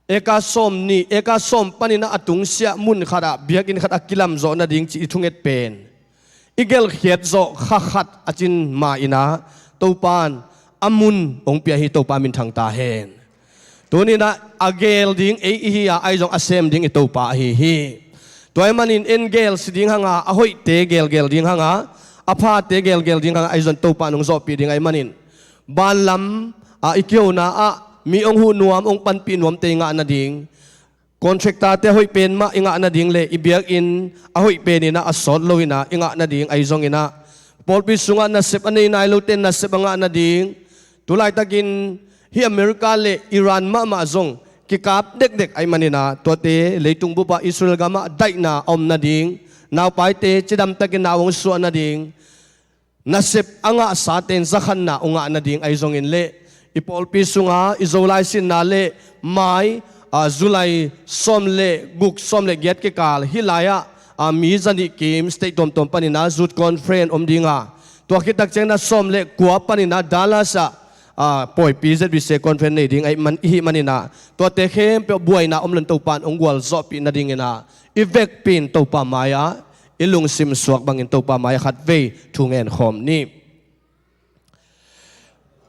eka sawm nih, eka sawm panin a tungsiah mun khatah biakinn khat a kilamzawh nading cih i thunget pen i gelhkhiat zawh kha khat a cin ma-in ah Topa in a mun hong pia hi. Topa minthang ta hen. Tuni-in ah a geel ding ei i hi a, ahi zong a sem ding i Topa ahi hi. Tua ahih manin en geel si ding hang a, a hoihte geelgeel ding hang a, a phate geelgeel ding hang a, ahi zong Topa in hong zawhpih ding ahih manin, banlam a i kihona ah mi hong huh nuam, hong panpih nuamte i ngah nading, contractor-te a hoih pen mah i ngah nading le i biakinn a hoih pen in ah a sawt lo in ah i ngah nading ahi zongin ah, pawlpi sungah nasep a nei nai lote nasep a ngah nading, tu laitakin hih America le Iran mahmah zong kikap dekdek ahih manin ah, tuate leitung bupah Israel gamah daihna a om nading, naupaite cidamtakin nau hong suah nading, nasep a ngahsate in zakhatna hong ngah nading ahi zongin le, i pawlpi sunga i Zolai sinna le mai, a, July sawm le guk, sawm le giat kikal hih lai-ah, a, mi zanih kim state tuamtuam panin ah youth conference om ding a, tua khit tak ciangin ah sawm le kua panin ah Dallas ah, a, pawipi Z B C conference nei ding ahih man, i hih manin ah, tuate khempeuh buaina om lo-in Topa in hong gualzawhpih nadingin ah i vekpi-in Topa mai-ah i lungsim suak bangin Topa mai-ah khatvei thu ngen khawm ni.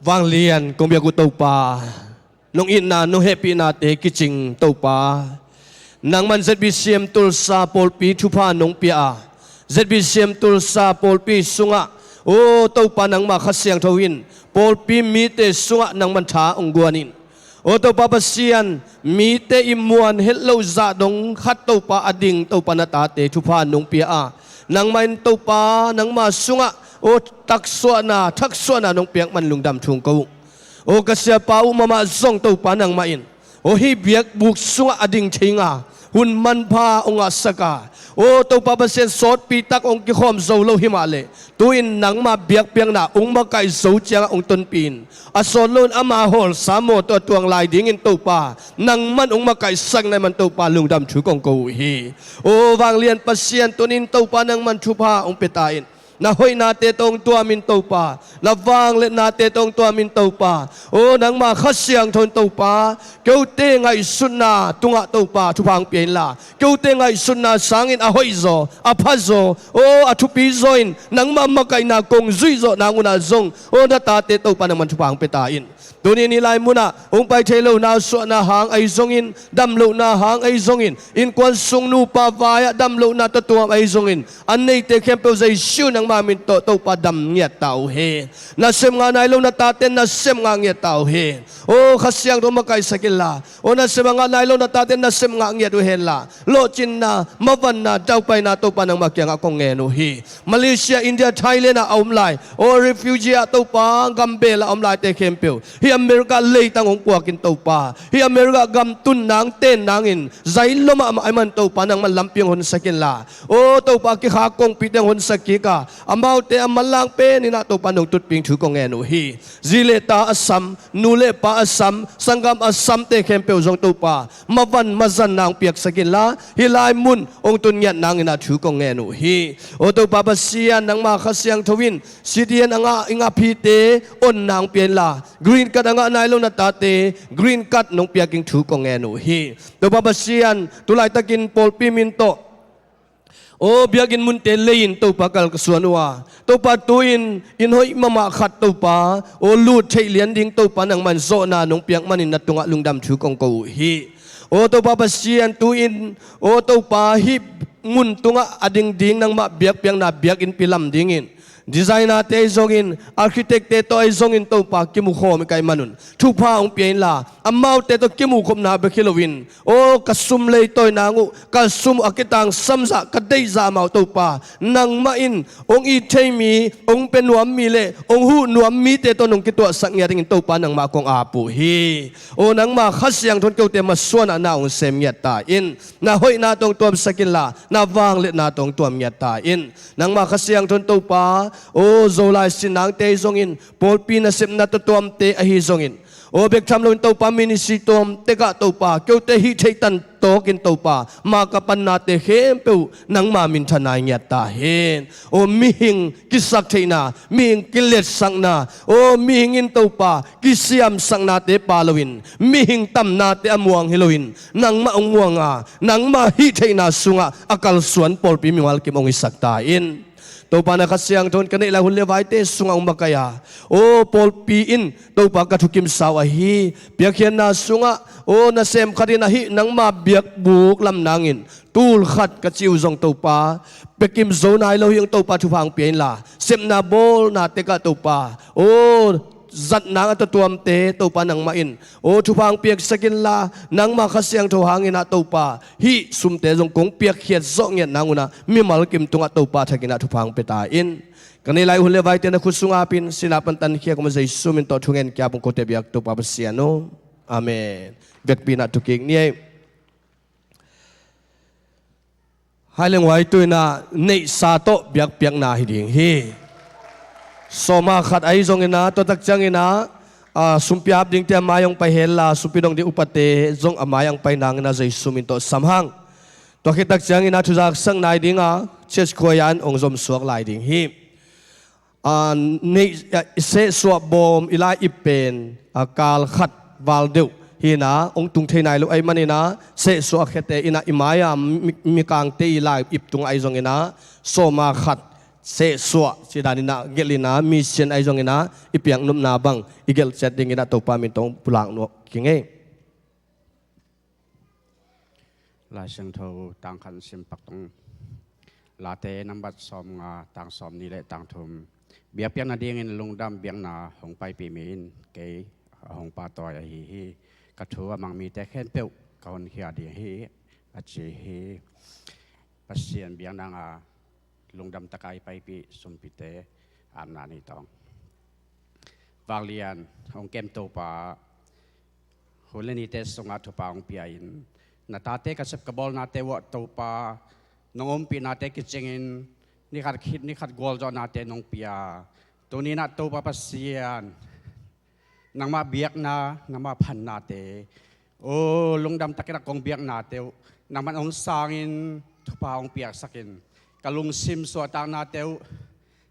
Vanglian kong biak uh Topa, nong itna, nong hehpihnate kicing Topa, nangman Z B C M Tulsa pawlpi thupha nong pia a, Z B C M Tulsa pawlpi sungah, aw Topa, nangma Kha Siangtho in pawlpi mite sungah nangman tha hong guan in. Aw Topa Pasian, mite i muan het loh zah dong khat Topa a ding Topa na tate thupha nong pia a, nangmah in Topa nangma sungah aw taksuahna, thaksuahna nong piak man lungdam thu kong ko uh. Aw ka siapa uh mahmah zong Topa nangmah in aw hih biakbuk sungah a ding thei nga, hun manpha hong ngahsak a, aw Topa Pasian, sawtpi tak hong kikhawm zo lo hi mah leh, tu-in nangma biakpiakna hong makaih zo ciangah hong tonpih in, a sawt loin ama hawlsa mawtaw a tuang lai dingin Topa nangman hong makaihsak na hih man Topa lungdam thu kong ko uh hi. Aw vanglian Pasian, tuni-in Topa nangman thupha hong pia ta in. Na hoihnate tawh hong tuam in Topa, na vangliatnate tawh hong tuam in Topa. Aw nangma Kha Siangtho in Topa, keute ngaihsutna tungah Topa thupha hong pia inla, keute ngaihsutna sangin a hoihzaw, a phazaw, aw a thupizaw in nangma makaihna kong zuihzawh nang unah zong, aw na tate Topa nangman thupha hong pia ta in. Tuni-in hih lai munah hong pai thei lohna suahna hang ahi zongin, damlohna hang ahi zongin, innkuan sung nupa vai-ah damlohna tawh tuam ahi zongin, an neite khempeuh Jesu nangma min tawh Topa dam ngiat ta uh hen. Nasem ngah nai lo na tate nasem ngah ngiat ta uh hen. Aw Kha Siangtho makaihsak inla, aw nasem a ngah nai lo na tate nasem ngah ngiat uh henla, lawhcinna, mavanna, daupaina Topa nangma kiangah kong ngen uh hi. Malaysia, India, Thailand ah a om lai, aw refugee ah Topa gambel ah a om laite khempeuh, hih America leitang hong puak in Topa, hih America gam tun nang ten nangin zailua mahmah ahih man Topa nangman lampi hong honsak inla, aw Topa kikhak kongpite hong honsak kik a, amaute a manlang pen in ah Topa nong tutpih thu kong ngen uh hi. Zi le ta a sam, nu le pa a sam, sanggam a samte khempeuh zong Topa mavan mazanna hong piaksak inla, hih lai mun hong tun ngiat nangin ah thu kong ngen uh hi. Aw Topa Pasian, nangma Kha Siangtho in C D N a ngah i ngah phite onna hong pia inla, green card a ngah nai lo na tate green card nong piak in thu kong ngen uh hi. Topa Pasian, tu laitakin pawlpi min tawh aw biakinn munte lei-in Topa kal ka suan uh a, Topa tu-in inn hoih mahmah khat Topa aw lut theih lian ding Topa nangman zawhna nong piak manin na tungah lungdam thu kong ko uh hi. Aw Topa Pasian, tu-in aw Topa hih mun tungah a ding ding nangmah biakpiakna biakinnpi lam dingin, designer-te ahi zongin, architect-te tawh ahi zongin Topa kimukhawm i kaih manun thupha hong pia inla, amaute tawh kimukhopna bek hi loin, aw ka sum leitawi nang uh, ka sum uh a kitangsam zah, ka deih zah amau Topa nangmah in hong it thei mi, hong pia nuam mi le hong huh nuam mite tawh nong kituahsak ngiat dingin Topa nangmah kong ap uh hi. Aw nangma Kha Siangtho in keute masuanah na hong sem ngiat ta in, na hoihna tawh hong tuamsak inla, na vangliatna tawh hong tuam ngiat ta in. Nangma Kha Siangtho in Topa, aw Zolai sin nangte ahi zongin, pawlpi nasepna tawh tuamte ahi zongin, aw bek tham loin Topa ministry tuam tekah Topa keute hih theihtan tawkin Topa, ma ka pannate khempeuh nangma minthanna i ngiat ta hen. Aw mihing kisaktheihna, mihing kiletsakna, aw mihing in Topa kisiamsaknate pha loin, mihing tamnate a muang hi loin, nangmah hong muanga, nangmah hih theihna sungah a kalsuan pawlpi mimal kim hong hisak ta in. Topa na Kha Siangtho in ka neih lai hun le vaite sungah hong makaih a, aw pawlpi in Topa ka thukimsa uh ahi. Piakkhiatna sungah aw nasem khat in ahi nangma biakbuk lam nangin tul khat ka cih uh zong Topa, pia kim zo nai lo hi hong Topa thupha hong pia inla, sepna bawlna tekah Topa aw zatna a tuamtuamte Topa nangmah in aw thupha hong piaksak inla, nangma Kha Siangtho hangin ah Topa hih sumte zong kong piakkhiat zawh ngiat nangun ah mimal kim tungah Topa thakin ah thupha hong pia ta in. Ka neih lai hun le vaite na khut sungah ap in, sinah pan tankhia kong Jesu min tawh thungen kia bung kote biak Topa Pasian aw. Amen. Biakpi in ah thukik ni ei. Hai leng huai tu in ah neihsa tawh biakpiakna hi ding hi. Sawma khat ahi zongin ah, tua tak ciangin ah, a, sumpi ap dingte a mai hong pai hen la, sumpi dong ding upate zong a mai hong pai nangin ah Jesu min tawh sam hang. Tua khit tak ciangin ah thuzaksak nai ding a, church choir in hong zomsuak lai ding hi. A, neih, a, i sehsuah bawm i lai ip pen, a, kal khat val deuh hi in ah, hong tung thei nai lo ahih manin ah, sehsuah a khiate in ah i mai-a mi, mikangte i lai ip tungah ahi zongin ah, sawma khat sehsuah cih danin ah gelh in ah, mission ahi zongin ah i piaknopna bang i gelh ciat dingin ah Topa min tawh hong pulak nuam keng ei. Lai Siangtho tang khat sim pak tong. Late nambat sawmnga, tang sawmnih le tang thum. Biakpiakna dingin lungdam biakna hong paipih mi in kei a hong pahtawi ahi hi. Ka thu a mang mite khempeuh ka honkhia ding hi, a ci hi. Pasian biakna ah lungdam taka i paipih sumpite apna ni tawng. Vanglian hong kem Topa, hun le nite sungah thupha hong pia in, na tate ka sep ka bawlnate uah Topa, nong ompihnate kicingin, ni khat khit ni khat gualzawhnate nong pia. Tuni in ah Topa Pasian, nangmah biakna, nangmah phannate, aw lungdam takin ah kong biaknate uh nangman hong sangin thupha hong piaksakin, ka lungsim suahtaknate uh,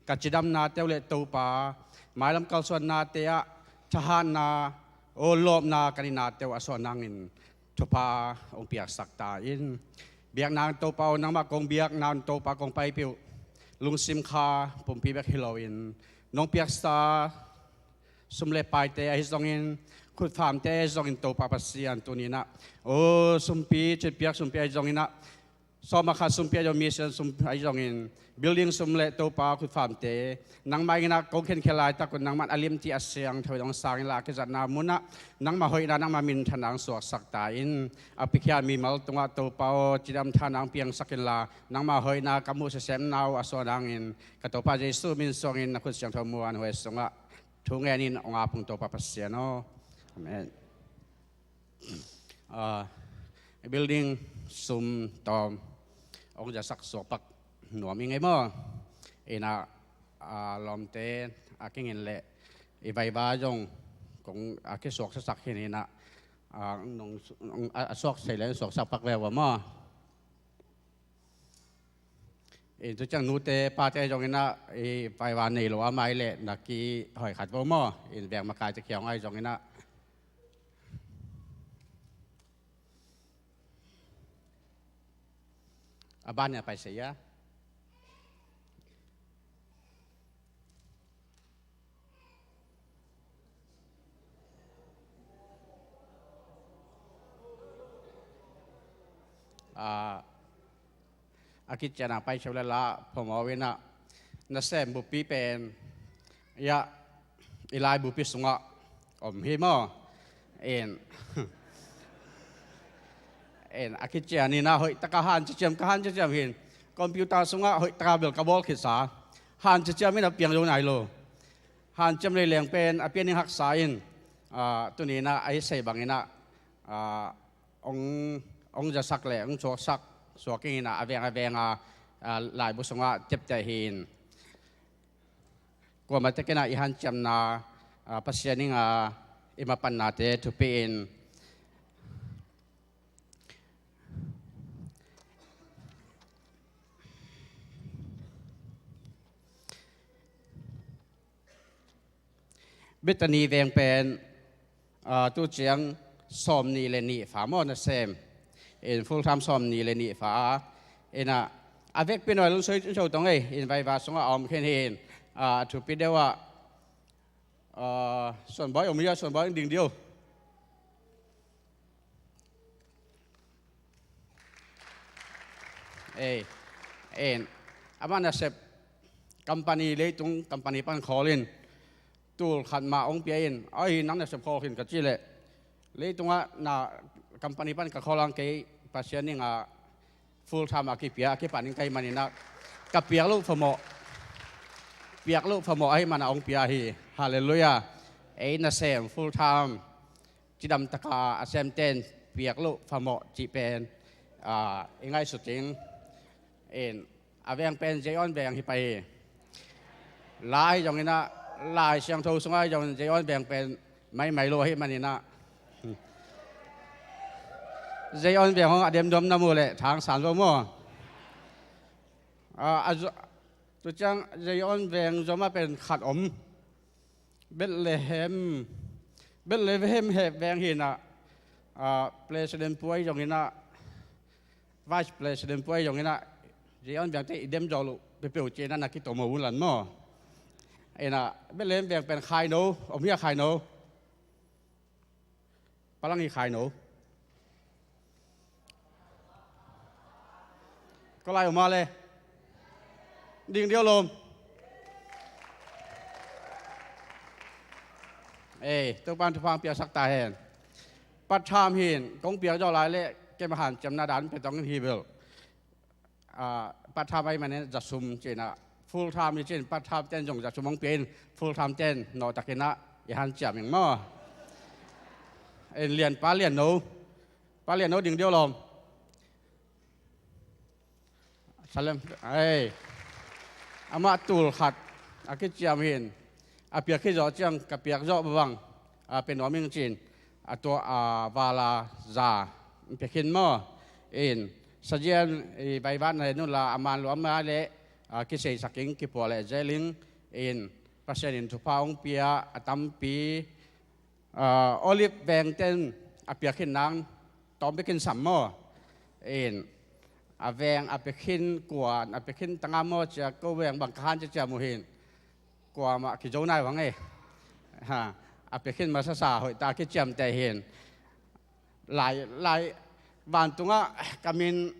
ka cidamnate uh le Topa, mailam kalsuannate ah thahatna, aw lawpna ka nihnate uh a suah nangin thupha hong piaksak ta in. Biakna in Topa aw, nangmah kong biakna in Topa kong paipih uh, lungsim kha pumpi bek hi loin, nong piaksa sum le paite ahi zongin, khutfamte ahi zongin Topa Pasian tuni in ah, aw sumpi, citpiak sumpi ahi zongin ah, sawma khat sumpi ahi zong, mission sum ahi zongin, building sum le Topa khutfamte, nangmah in ah kong khenkhia laitak un nangmah a limti a siangtho in hong sang inla, a kizatna munah nangmah hoihna, nangmah minthanna hong suaksak ta in. A piakhia mimal tungah Topa aw, cidam thahatna hong piangsak inla, nangmah hoihna ka muh sisemna uh a suah nangin, ka Topa Jesu min suangin na khut siangtho muanhuai sungah thu ngenin hong ap ung Topa Pasian aw. Amen. Ah, building sum tawm hong zasak suak pak nuam ing ei maw? In ah, ah, lawmte a kingin leh i vaiva zong kong a kisuaksasak hi in ah, ah, nong, nong, a, a suak thei leh suaksak pak ve ua maw? In tu ciang nute pate ahi zongin ah, i vaiva nei lo a mai leh na kihoih khat vo maw? In veng makaite kiang ahi zongin ah, a ban in a pai se ia. Ah, a kician a pai seu le la phomaw in ah, nasem bupi pen ia, i lai bupi sungah om hi maw? In, in a kician in ah hoih taka hanciam, ka hanciam hin, computer sungah hoih taka bel ka bawl khitsa, hanciam in a piang zo nai lo. Hanciam leileng pen a pian ding haksa in, ah, tuni in ah a i sei bangin ah, ah, hong, hong zasak le hong suaksak suak ing in ah, a veng a veng a, ah, laibu sungah tepte hi in. Kuamah tekin ah i hanciamna, ah, Pasian in ah i mapannate thupi in. Bethany veng pen, ah, tu ciang sawm nih le nih fa maw nasem. In full time sawm nih le nih fa. Ina, a vekpi in a lungsuai in so tong ei. In vaiva sungah a om khin hi in, ah, a thupi deuh ah, ah, Suanbawi om hi a, Suanbawi ding deuh. Ei, en, amah nasep company, leitung company pan khawl in tul khat mah hong pia in, "Ahi, nang nasep khawl khin," ka cih leh, "Leitungah na company pan ka khawl ang, kei Pasian ning a full time a kipia, a kipan ning ka hih manin ah ka piak loh famawh, piak loh famawh ahih man a hong pia hi." Halleluiah. Ei nasem full time cidam taka a semten piak loh famawh cih pen, ah, i ngaihsut ing. In, a veng pen Zion veng hi pah hi. Lai zongin ah, Lai Siangtho sungah zongin Zion veng pen maimai lo ahih manin ah, Zion veng hong a demdom na muh leh thangsan lo maw? Ah, a zo-, tu ciang Zion veng zomah pen khat om. Bethlehem, Bethlehem he veng hi in ah, ah, President pu ahi zongin ah, Vice President pu ahi zongin ah, Zion vengte i dem zo loh peuhpeuh ci-in ah na kitawm uh lan maw? Ina, Bethlehem veng pen Khaino om hi a, Khaino. Palang hi Khaino. Ko lai om a le. Ding deuh lom. Ei, Topa'n thupha piaksak ta hen. Part time hi in, kong piak zawh lai leh, keima hanciamna dan pia tong in hi bel. Ah, part time ahih manin za sum ci-in ah, full time hi ci-in, part time ten zong za sum hong pia in, full time ten nawh takin ah i hanciam ing maw? En, Lian, Pa Lian No. Pa Lian No ding deuh lawm. Salem, ei. Amah tul khat a kiciam hi in, a piak khit zawh ciang, ka piak zawh bang a pia nuam ing ci-in, a tua a vala za pia khin maw? In, sazian i vaivat na hen unla, a man lua mah leh, a, kiseisak ing, kipuah leh zel ing. In, Pasian in thupha hong pia a tampi, a, Olive vengten a piak khin nang tawm bekin sam maw? In, a veng a pia khin kua a pia khin tanga maw cia, ko veng bang ka han cia cia mu hin. Kuamah kizo nai vang e. Ha, a pia khin masasa hoih ta kiciamteh hin. Lai, lai, vantungah ka min,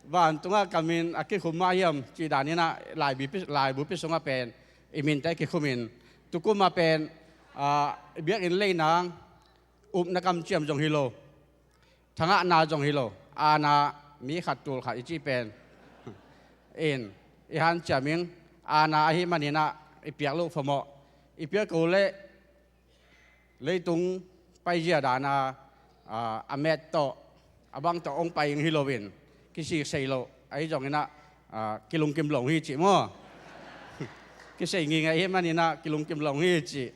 vantungah ka min a kikhum mah hiam cih danin ah, laibu pi, laibu pi sungah pen i minte kikhum in, tukum ah pen, ah, biakinn lei nang, upna kamciam zong hi lo, thangahna zong hi lo, aana mi khat tul khat i cih pen in i hanciam ing. Aana ahih manin ah i piak loh famawh, i piak ko leh leitung paizia dana, a, a met tawh, a bang tawh hong pai ing hi loin, kisik sei loh ahi zongin ah, a, kilungkim lo hi cih maw? Kisei ngingei ahih manin ah kilungkim lo hi cih.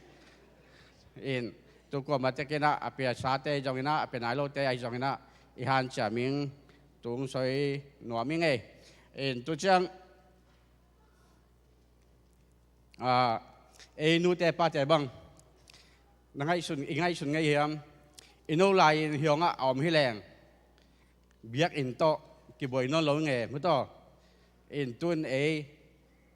In, tu kuamah tekin ah, a piasate zongin ah, a pia nai lote ahi zongin ah, i hanciam ing, tung soi nuam ing ei. In, tu ciang, a, ei nute pate bang, na ngaihsun, i ngaihsun ngei hiam? I no lai-in hiawngah a om hi leng, biakinn tawh kibuai nawn lo nge, mu taw. In, tun ei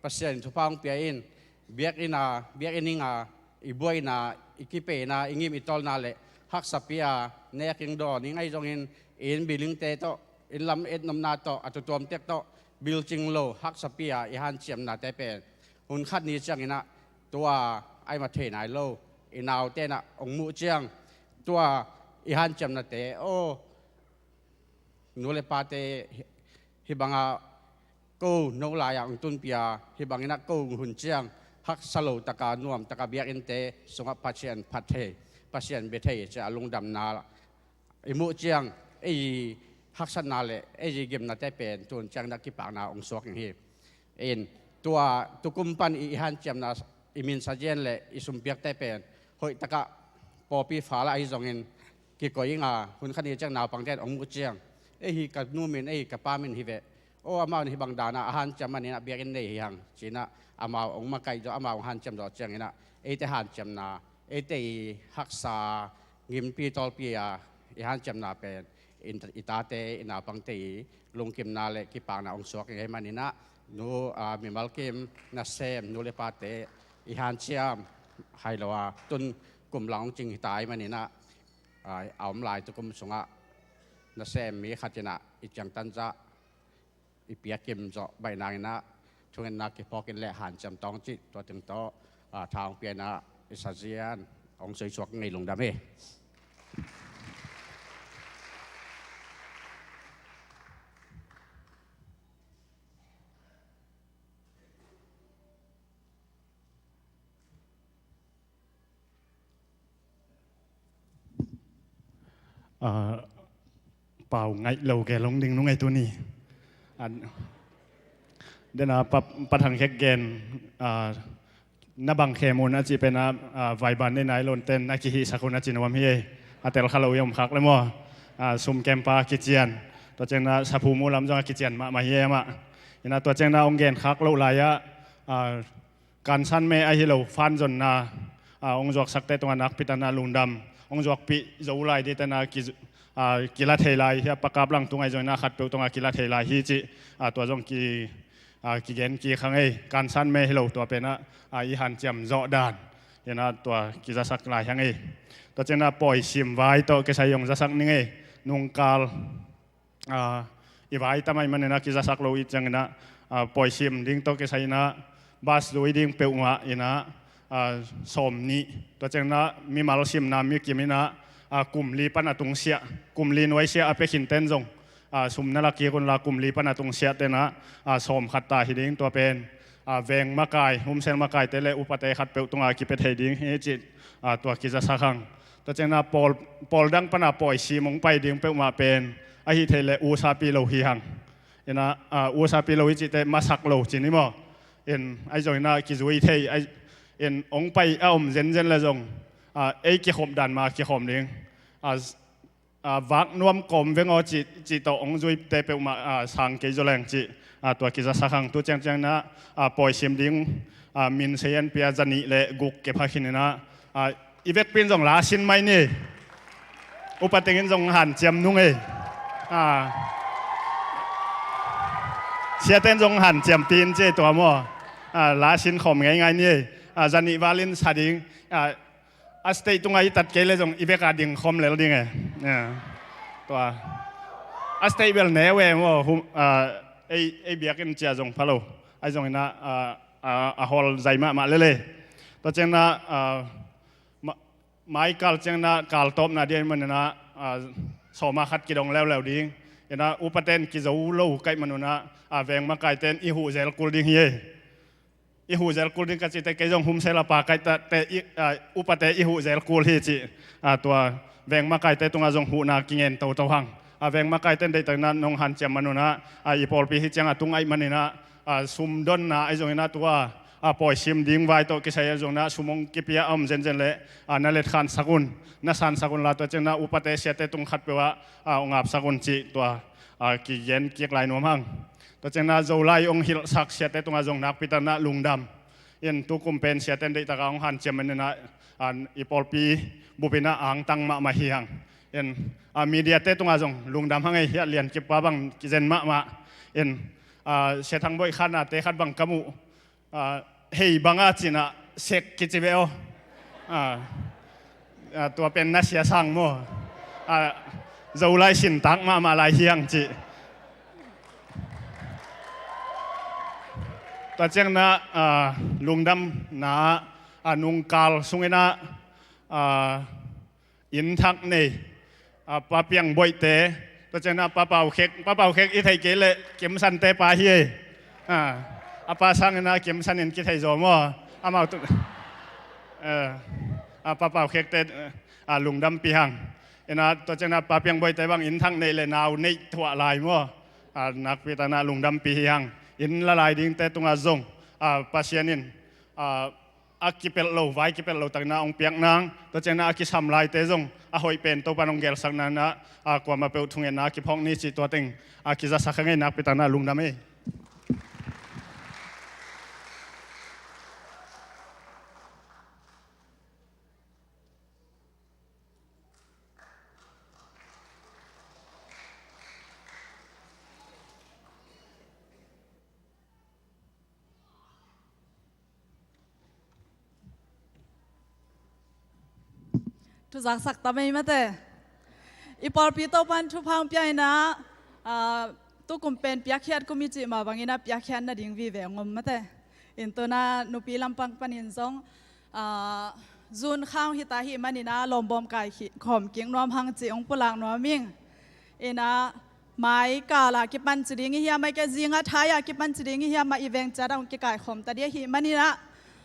Pasian in thupha hong pia in, biakinn a, biakinn ing a, i buaina, i kipeina, i ngim i tawlna leh haksapi a nek ing dawn ing ahi zongin, inn buildingte tawh, inn lam etnopna tawh, a tutuam tek tawh, building lo, haksapi a i hanciamnate pen hun khat ni ciangin ah, tua ai mah thei nai lo, i naute in ah hong muh ciang, tua i hanciamnate, aw, nu le pate, hih bangah ko no lai-ah hong tunpih a, hih bangin ah ko hong hun ciang, haksa lo taka, nuam taka biakinnte sungah Pasian phat thei, Pasian bia thei ci-a lungdamna i muh ciang, ei haksatna le ei gimnate pen tun ciang dah kipakna hong suak ing hi. In, tua tukum pan i, i hanciamna, i minsa gen le i sumpiakte pen hoih takah pawlpi fala ahi zongin kikoih ing a, hun khat ni ciang naupangte in hong muh ciang, ei hi ka nu min, ei hi ka pa min hi veh, Aw, amau in hih bang danah a hanciam maninah biakinn nei hi hang cinah amau hong makaih zawh, amau hong hanciam zawh cianginah eite hanciamna, eite i haksa ngimpi tawlpi a i hanciamna pen i tate, i naupangte i lungkimna le kipakna hong suak ngei maninah nu, a, mimal kim nasem nu le pate i hanciam hai lo a tun kum lang hong cing hi tai maninah, a, a om lai tu kum sungah nasem mi khatinah i ciangtan zah i piakim zawh baih nanginah thungetna kiphawkin le hanciam tawng cih tua ting tawh, a, tha hong pianah i sazian hong suisuak ngei lungdam hi. Ah, pau ngaih lo gel hong ding nung ei tuni. Ah, dena pa, pa thang khek gen, ah, na bang khem un a cih pen a, ah, vaiban nei nai lon ten na kihihsak un a ci nuam hi ei. A tel kha lo i om khak le maw. Ah, sum kempa kician. Tua ciangna saphu mu lam zong a kician mahmah hi ei amah. Ina tua ciangna hong gen khak loh lai-ah, ah, kansan me ahi lo, fan zonna, a, hong zuaksakte tungah nakpi takin lungdam. Hong zuakpih zo lai ding tena ki, a, kila thei lai hi a, pakap lang tungah i zongin a khatpeuh tungah kila thei lai hi cih, a, tua zong ki, a, kigen kik hang ei. Kansan me hi lo tua penah, a, i hanciam zawh dan. Hi inah tua kizasak lai hang ei. Tua ciangin a pawisim vai tawh kisai hong zasak ning ei. Nungkal a, i vai tam ahih maninah kizasak lo i cianginah, a, pawisim ding tawh kisai inah bas zui ding peuhmah inah, a, sawm nih. Tua cianginah mimal simna mi kim inah, a, kum li pan a tungsiah, kum li nuaisiah a pia khinten zong, a, sum na la kik unla kum li pan a tungsiah tenah, a, sawm khat ta hi ding tua pen. A, veng makai, humsel makaite le upate khatpeuh tungah kipia thei ding hi cih, a, tua kizasak hang. Tua ciangin a pawl, pawl dang pana pawisim hong pai ding peuhmah pen ahi thei le usapi lo hi hang. Ina, a, usapi lo hi cihte masak lo ci ni maw. In, ahi zongin a kizui thei, ahi, in hong pai a om zenzen le zong, a, ei kikhop dan mah kikhawm ding. A, a, vak nuam kawm veng aw cih, cih tawh hong zuite peuhmah, a, sang kei zaw leng cih, a, tua kizasak hang. Tu ciangciang inah, a, pawisim ding, a, min sayan pia zanih le guk kepha khin inah, a, i vekpi in zong la sin mai ni. Upa teng in zong hanciam nung ei. A, siate in zong hanciam tiin ci ei tua maw. A, la sin khawm ngeingai ni ei. A, zanih val in sa ding. A, a stage tungah i tat kei le zong i vek a ding khawm lel ding e. A, tua. A stage bel neu e maw, hum, a, ei, ei biakinn ciah zong pha lo. Ahi zongin a, a, a, a hawl zai mahmah lel e. Tua ciangin a, a, ma, mai kal ciangin a kal tawpna ding ahih manin a, a, sawma khat kidong leuleu ding. Ina upate in kizo lo ka hih manun a, a, veng makaite in i huh zel kul ding hi e. I huh zel kul ding ka cihte kei zong humsel a pa ka hih ta te i, a, upate i huh zel kul hi cih, a, tua veng makaite tungah zong huhna kingen toto hang. A, veng makaite in deihtakin a nong hanciam manun a, a, i pawlpi hi ciang a tung ahih manin a, a, sum donna ahi zongin a tua, a, pawisim ding vai tawh kisai ahi zongin a sum hong kipia a om zenzen le, a, na letkhansak un, na sansak unla tua ciangin a upate siate tung khatpeuh ah, a, hong apsak un cih tua, a, kigen kik lai nuam hang. Tua ciangin a Zolai hong hilhsak siate tungah zong nakpi takin a lungdam. In tu kum pen siate in deihtakin a hong hanciam manin a, a, i pawlpi bup in a angtang mahmah hi hang. In, a, mediate tungah zong lungdam hang ei, hiah Lian Kip pa bang kizen mahmah. In, a, Sia Thang Boih khanate khat bang ka muh, a, hei bang a cin a sek kici ve aw. A, a, tua pen na sia sang maw. A, Zolai sintak mahmah lai hi hang cih. Tua ciangin a, a, lungdamna, a, nungkal sungin a, a, inn thak nei, a, Pa Piang Boihte, tua ciangin a Pa Pau Khek, Pa Pau Khek i theih kei leh Kim Sante pa hi ei. A, a pa sangin a Kim San in kithei zaw maw. Amau tu, eh, a, Pa Pau Khekte, a, lungdampih hang. Ina tua ciangin a Pa Piang Boihte bang inn thak neih le nau neih thuah lai maw. A, nakpi takin a lungdampih hi hang. Inn la lai dingte tungah zong, a, Pasian in, a, a kipelh lo, vai kipelh lo takin ah hong piak nang, tua ciangin ah a kisam laite zong a hoih pen Topa'n hong gelsak nang in ah, a, kuamah peuh thungetna a kiphawk ni cih tua teng a kizasak ka ngei, nakpi takin ah lungdam ei. Thuzaksak ta mei mate. I pawlpi Topa'n thupha hong pia in ah, ah, tukum pen piakkhiat kum i cih mah bangin ah piakkhiat nading vive hong om mate. In tu-in ah nupi lampang panin zong, ah, June kha hong hi ta ahih manin ah lawmbawm kai khawm kik nuam hang cih hong pulak nuam ing. In ah mai kal ah kipan ci ding i hiam, mai kal zing ah thai ah kipan ci ding i hiam, mah i veng ciat ah hong kikaikhawm ta ding ahih manin ah,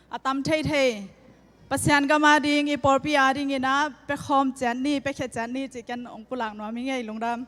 a tam theithei Pasian gam a ding, i pawlpi a dingin ah pia khawm ciat ni, pia khia ciat ni cih ken hong pulak nuam ing ei. Lungdam.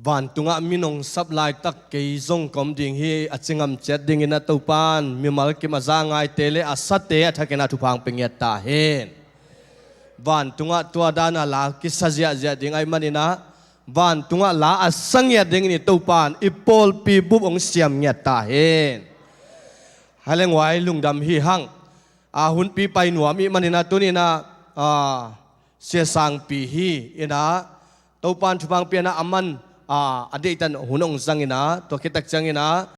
Vantungah mi nong sap laitak kei zong ka om ding hi, a ci ngam ciat dingin ah Topan mimal kim a za ngaite le a sate a thakin ah thupha hong pia ngiat ta hen. Vantungah tua dan a la kisa ziahziah ding ahih manin ah vantungah la a sa ngiat dingin i Topan i pawlpi bup hong siam ngiat ta hen. Haleng wai lungdam hi hang. A hunpi pai nuam i hih manin ah tuni-in ah, a, Sia Sangpi hi in ah Topan thupha hong pia in ah a man, a, a deihtan hun hong zang in ah tua khit tak ciangin ah